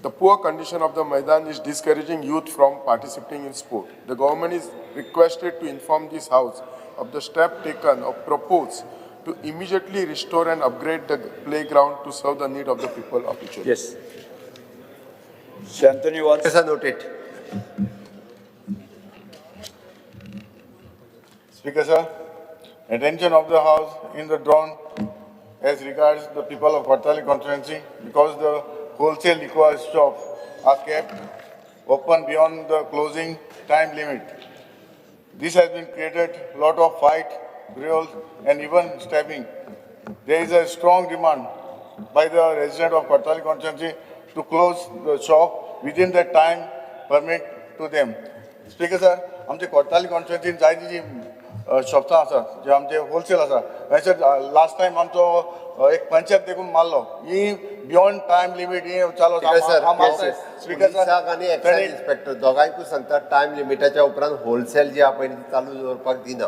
The poor condition of the Maidan is discouraging youth from participating in sport. The government is requested to inform this house of the step taken or proposed to immediately restore and upgrade the playground to serve the need of the people of Bicholim. Yes. Shri Antonio Vaz. Yes, noted. Speaker sir, attention of the house in the drawn as regards the people of Cortalim constituency because the wholesale liquor shops are kept open beyond the closing time limit. This has been created a lot of fight, brawls and even stabbing. There is a strong demand by the resident of Cortalim constituency to close the shop within the time permit to them. Speaker sir, आमचे कोर्ताली कॉन्स्टिट्युएन्सीन जायती जी शॉप्सां आसात जे आमचे wholesale आसा, थंयसर last time आमचो एक पंचायत देखून मारलो, ही बियोंड टायम लिमीट ही चालू. स्पीकर सर, आनी एक्सायज इन्स्पेक्टर दोगांयकूय सांगता टायम लिमिटाच्या उपरांत होलसेल जी आहा पळय ती चालू दवरपाक दिना,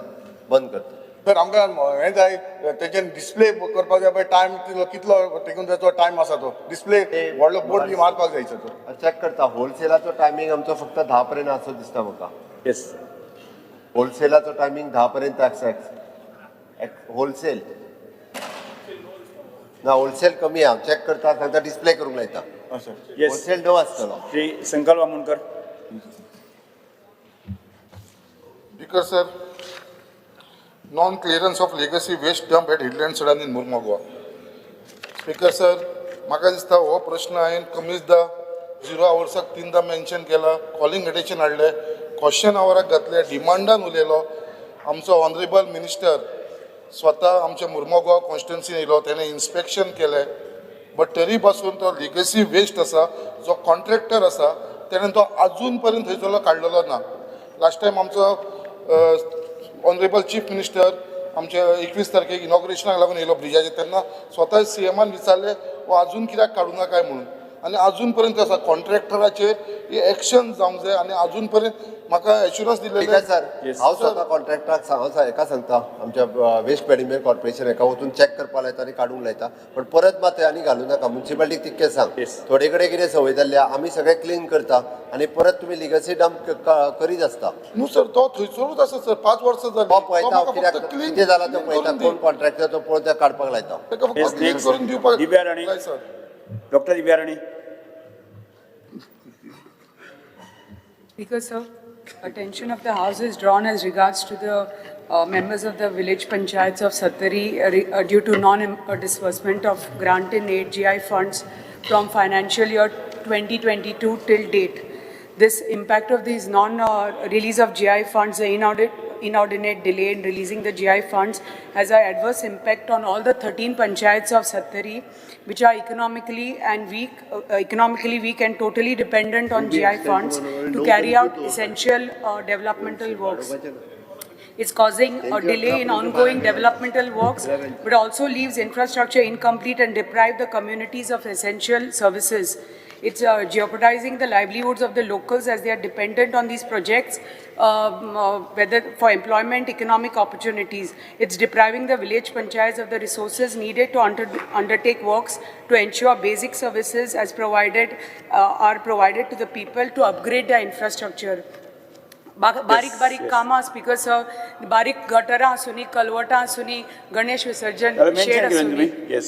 बंद करता. सर आमकां हें जाय, तेजेर डिस्प्ले करपाक जाय पळय, टायम कितलो टेकून जाय तो टायम आसा तो डिस्प्ले व्हडलो बोर्ड बी मारपाक जाय तो. चॅक करता. होलसेलाचो टायमींग आमचो फक्त 10 पर्यंत आसो दिसता म्हाका. येस, होलसेलाचो टायमींग 10 पर्यंत आसा. होलसेल ना, होलसेल कमी आहा. चॅक करता, सांगता डिस्प्ले करूंक लायता. होलसेल णव आसतलो. Shri Sankalp Amonkar. Speaker sir, non-clearance of legacy waste dump at Hidland Sadan in Mormugao. Speaker sir, म्हाका दिसता हो प्रश्न हांवें कमीचदा 0 आवर्साक 3दा मेन्शन केला, कॉलिंग अटेन्शन हाडलें, क्वेश्चन आवराक घातलें, डिमांडान उलयलो. आमचो ऑनरेबल मिनिस्टर स्वता आमच्या मुर्मगांव कॉन्स्टिट्युएन्सीन येयलो, तेणें इन्स्पेक्शन केलें, बट तरी पासून तो लिगसी वेस्ट आसा, जो कॉन्ट्रॅक्टर आसा तेणें तो आजून पर्यंत थंयसरलो काडलेलो ना. लास्ट टायम आमचो ऑनरेबल चीफ मिनिस्टर आमच्या 21 तारखेक इनॉग्रेशनाक लागून येयलो ब्रिजाचेर, तेन्ना स्वता सीएमान विचारलें हो आजून कित्याक काडूं ना काय म्हणून, आनी आजून पर्यंत आसा. कॉन्ट्रॅक्टराचेर ही एक्शन जावंक जाय आनी आजून पर्यंत म्हाका एश्युरन्स दिलेलें. सर, हांव स्वता कॉन्ट्रॅक्टराक हांव हेका सांगता, आमच्या वेस्ट मॅनेजमेंट कॉर्पोरेशन हेका वचून चॅक करपाक लायता आनी काडूंक लायता, पण परत मात आनी घालूं नाका. म्युनिसिपालिटीक तितकें सांग, थोडे कडेन कितें संवय जाल्ली आमी सगळें क्लीन करता आनी परत तुमी लिगसी डंप करीत आसता. न्हू सर, तो थंयसरूच आसा सर, 5 वर्सां जालीं. तो पळयता कित्याक कितें जाला तो पळयता, कोण कॉन्ट्रॅक्टर तो पळोवन ते काडपाक लायता. ताका फक्त क्लीन करून दिवपाक Divya Rane sir. Doctor Divya Rane. Speaker sir, attention of the house is drawn as regards to the members of the village panchayats of Sattari due to non-disbursement of grant in aid GI funds from financial year 2022 till date. This impact of these non-release of GI funds, the inordinate delay in releasing the GI funds has an adverse impact on all the 13 panchayats of Sattari, which are economically weak and totally dependent on GI funds to carry out essential developmental works. It's causing a delay in ongoing developmental works, but also leaves infrastructure incomplete and deprive the communities of essential services. It's jeopardizing the livelihoods of the locals as they are dependent on these projects, whether for employment, economic opportunities. It's depriving the village panchayats of the resources needed to undertake works to ensure basic services as provided are provided to the people to upgrade their infrastructure. बारीक बारीक कामां speaker sir, बारीक गटरां आसूनी, कलवटां आसूनी, गणेश विसर्जन shade आसूनी. Yes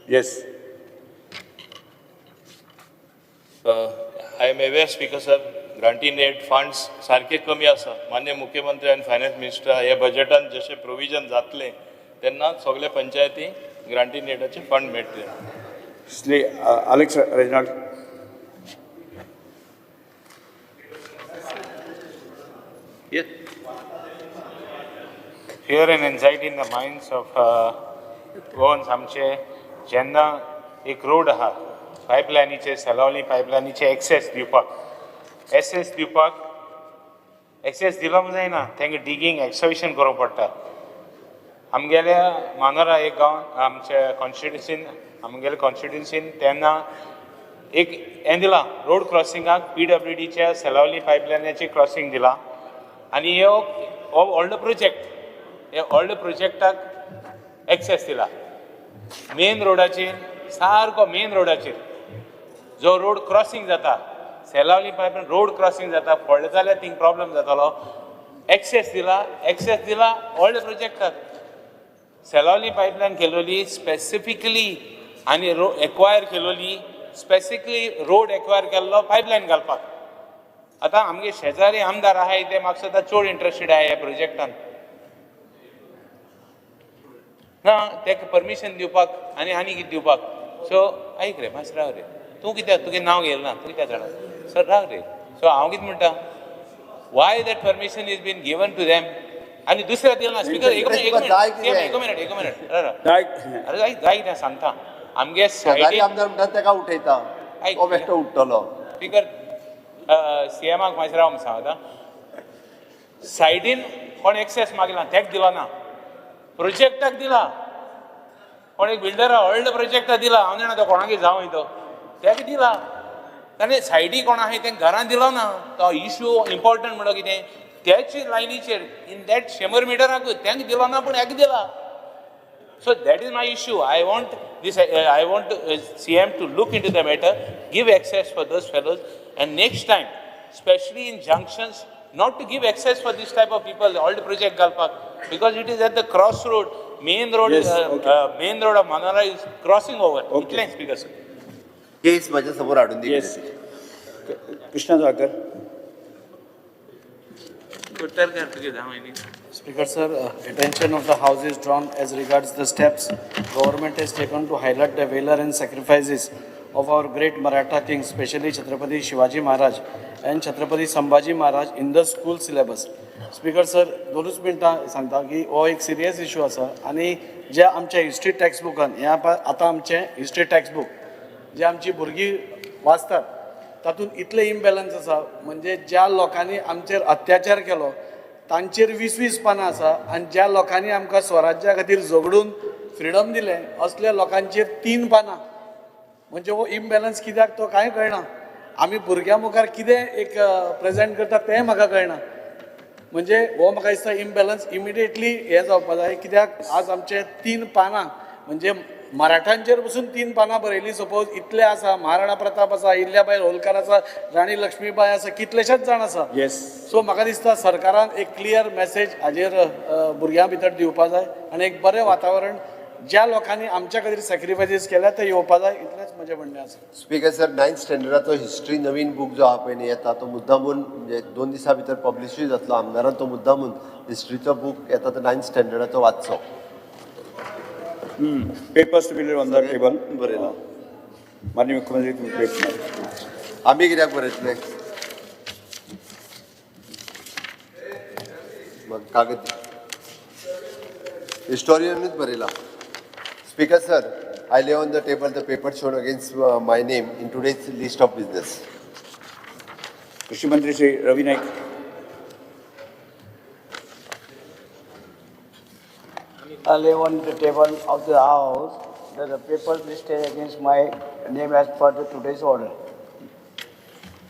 yes. I am aware speaker sir, grant in aid funds सारखे कमी आसा. मान्य मुख्यमंत्री आनी फायनान्स मिनिस्टर ह्या बजेटान जशें प्रोविजन जातलें तेन्ना सगळे पंचायती ग्रांटीन एडाचे फंड मेळटले. Shri Alex Reginald. Yes. Fear and anxiety in the minds of Goans. आमचे जेन्ना एक रोड आहा पायपलायनीचे, सलावली पायपलायनीचे एक्सेस दिवपाक, एक्सेस दिवपाक एक्सेस दिलो जायना, तांकां डिगींग एक्सकवेशन करूंक पडटा. आमगेल्या मानोरा एक गांव आमच्या कॉन्स्टिट्युन्सीन, आमगेल्या कॉन्स्टिट्युन्सीन तेन्ना एक हें दिलां, रोड क्रॉसिंगाक पीडब्ल्यूडीच्या सेलावली पायपलायनाचें क्रॉसींग दिलां. आनी ह्यो हो व्हडलो प्रोजेक्ट, हे व्हडल्या प्रोजेक्टाक एक्सेस दिला मेन रोडाचेर, सारको मेन रोडाचेर जो रोड क्रॉसींग जाता, सेलावली पायपलायन रोड क्रॉसींग जाता, पडले जाल्यार थिंग प्रॉब्लम जातलो. एक्सेस दिला, एक्सेस दिला व्हडल्या प्रोजेक्टाक. सेलावली पायपलायन केलोली स्पेसिफिकली आनी एक्वायर केलोली स्पेसिफिकली, रोड एक्वायर केल्लो पायपलायन घालपाक. आतां आमगे शेजारी आमदार आहाय ते म्हाका दिसता चड इंट्रस्टेड आहाय ह्या प्रोजेक्टान ना, तेका परमिशन दिवपाक आनी आनी कितें दिवपाक. सो आयक रे मातशें राव रे, तूं कित्याक तुगे नांव घेयलें ना, तूं कित्याक जाणा सर, राव रे. सो हांव कितें म्हणटा, why that permission is been given to them आनी दुसऱ्या दिला ना? स्पिकर, एक मिनिट, एक मिनिट, एक मिनिट, एक मिनिट. अरे जाय जाय कितें सांगता आमगे शेजारी आमदार म्हणटा तेका उठयता, तो बेश्टो उठ्ठलो. स्पिकर, सीएमाक मातशें राव सांगता. सायडीन कोण एक्सेस मागला तेक दिलो ना, प्रोजेक्टाक दिला. कोण एक बिल्डरा व्हडलो प्रोजेक्टाक दिला, हांव जाणा तो कोणाक जावं तो, तेका दिला. ताणें सायडी कोण आहाय तें घरान दिलो ना. तो इशू इम्पॉर्टंट म्हणलो कितें त्याच लायनीचेर इन that 100 मिटराकूच तेंका दिलो ना, पूण हेका दिला. So that is my issue. I want this, I want CM to look into the matter, give access for those fellows, and next time, specially in junctions, not to give access for this type of people, all the project घालपाक, because it is at the cross road, main road. Yes, okay. Main road of Manora is crossing over. इतलें speaker sir. केस म्हाज्या समोर हाडून दी. येस, Krishna Salkar. Speaker sir, attention of the House is drawn as regards the steps government has taken to highlight the valor and sacrifices of our great Maratha kings, especially Chhatrapati Shivaji Maharaj and Chhatrapati Sambhaji Maharaj in the school syllabus. Speaker sir, दोनूच मिनटां सांगता की हो एक serious issue आसा आनी जे आमच्या history टेक्स्टबुकान हें आतां आमचें हिस्ट्री टेक्स्टबूक जे आमची भुरगीं वाचतात तातूंत इतलें इम्बॅलन्स आसा, म्हणजे ज्या लोकांनी आमचेर अत्याचार केलो तांचेर 20-20 पानां आसा आनी ज्या लोकांनी आमकां स्वराज्या खातीर झगडून फ्रिडम दिलें असल्या लोकांचेर 3 पानां. म्हणजे हो इम्बॅलन्स कित्याक तो कांय कळना. आमी भुरग्यां मुखार कितें एक प्रेजेंट करता तें म्हाका कळना. म्हणजे हो म्हाका दिसता इम्बॅलन्स इमिडिएटली हें जावपा जाय, कित्याक आज आमचे 3 पानां म्हणजे मराठांचेर पसून 3 पानां बरयलीं सपोज इतले आसा, महाराणा प्रताप आसा, अहिल्याबाई होलकर आसा, राणी लक्ष्मीबाई आसा, कितलेशेच जाण आसा. येस. सो म्हाका दिसता सरकारान एक क्लियर मॅसेज हाजेर भुरग्यां भितर दिवपा जाय आनी एक बरें वातावरण ज्या लोकांनी आमच्या खातीर सॅक्रिफायसीस केल्या ते येवपा जाय, इतलेंच म्हजें म्हणणें आसा. स्पीकर सर, 9th स्टँडर्डाचो हिस्ट्री नवीन बूक जो आहा पळय न्ही येता, तो मुद्दामून म्हणजे 2 दिसां भितर पब्लिशूय जातलो. आमदारान तो मुद्दामून हिस्ट्रीचो बूक येता तो 9th स्टँडर्डाचो वाचचो. Papers to be on the table. बरयला माननीय मुख्यमंत्री तुमी आमी कित्याक बरयतले? कागद हिस्टोरियनूच बरयला. Speaker sir, I lay on the table the paper shown against my name in today's list of business. कृषी मंत्री Shri Ravi Naik. I lay on the table of the House that the papers listed against my name as per the today's order.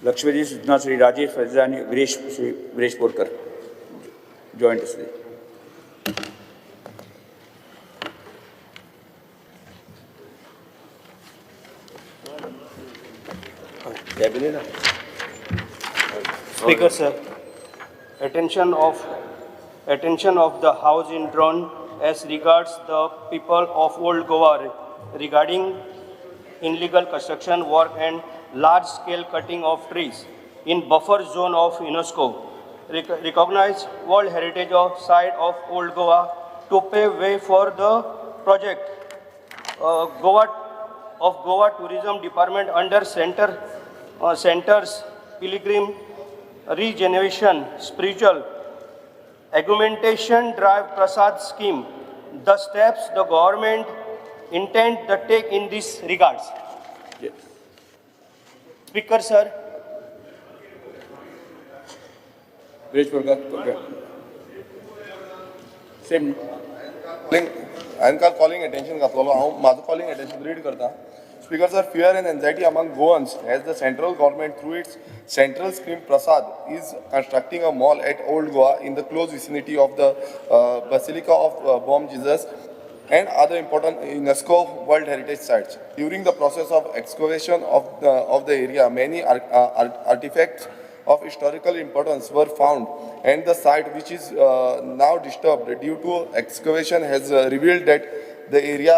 लक्षवेधी सूचना श्री राजेश फैजा आणि Viresh Shri Viresh Borkar joint असले. Speaker sir, attention of the House in drawn as regards the people of Old Goa regarding illegal construction work and large-scale cutting of trees in buffer zone of UNESCO, recognized World Heritage of site of Old Goa to pave way for the project. Goa of Goa Tourism Department under centers Pilgrim Regeneration Spiritual Augmentation Drive Prasad Scheme, the steps the government intend to take in this regards. Yes. Speaker sir. Viresh Borkar. Same. हांवें काल calling attention घातलेलो. हांव म्हाजो calling attention read करता. Speaker sir, fear and anxiety among Goans as the central government through its central scheme Prasad is constructing a mall at Old Goa in the close vicinity of the Basilica of Bom Jesus and other important UNESCO World Heritage Sites. During the process of excavation of the area, many artifacts of historical importance were found, and the site, which is now disturbed due to excavation, has revealed that the area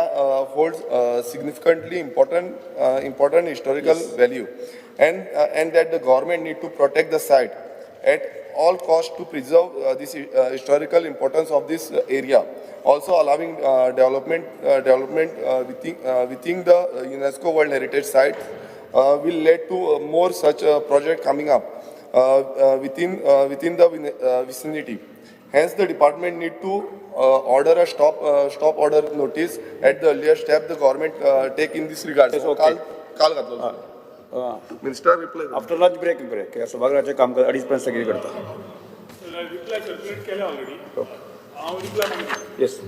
holds significantly important historical value, and that the government need to protect the site at all cost to preserve this historical importance of this area. Also allowing development within the UNESCO World Heritage Site will lead to more such project coming up within the vicinity. Hence, the department need to order a stop order notice at the earliest step the government take in this regard. Yes, okay. काल काल घातलो minister reply. After lunch break break सभाघराचें काम अडीच पर्यंत सगळी करता. Reply circulate केल्या ऑलरेडी. हांव रिप्लाय मागीर येस.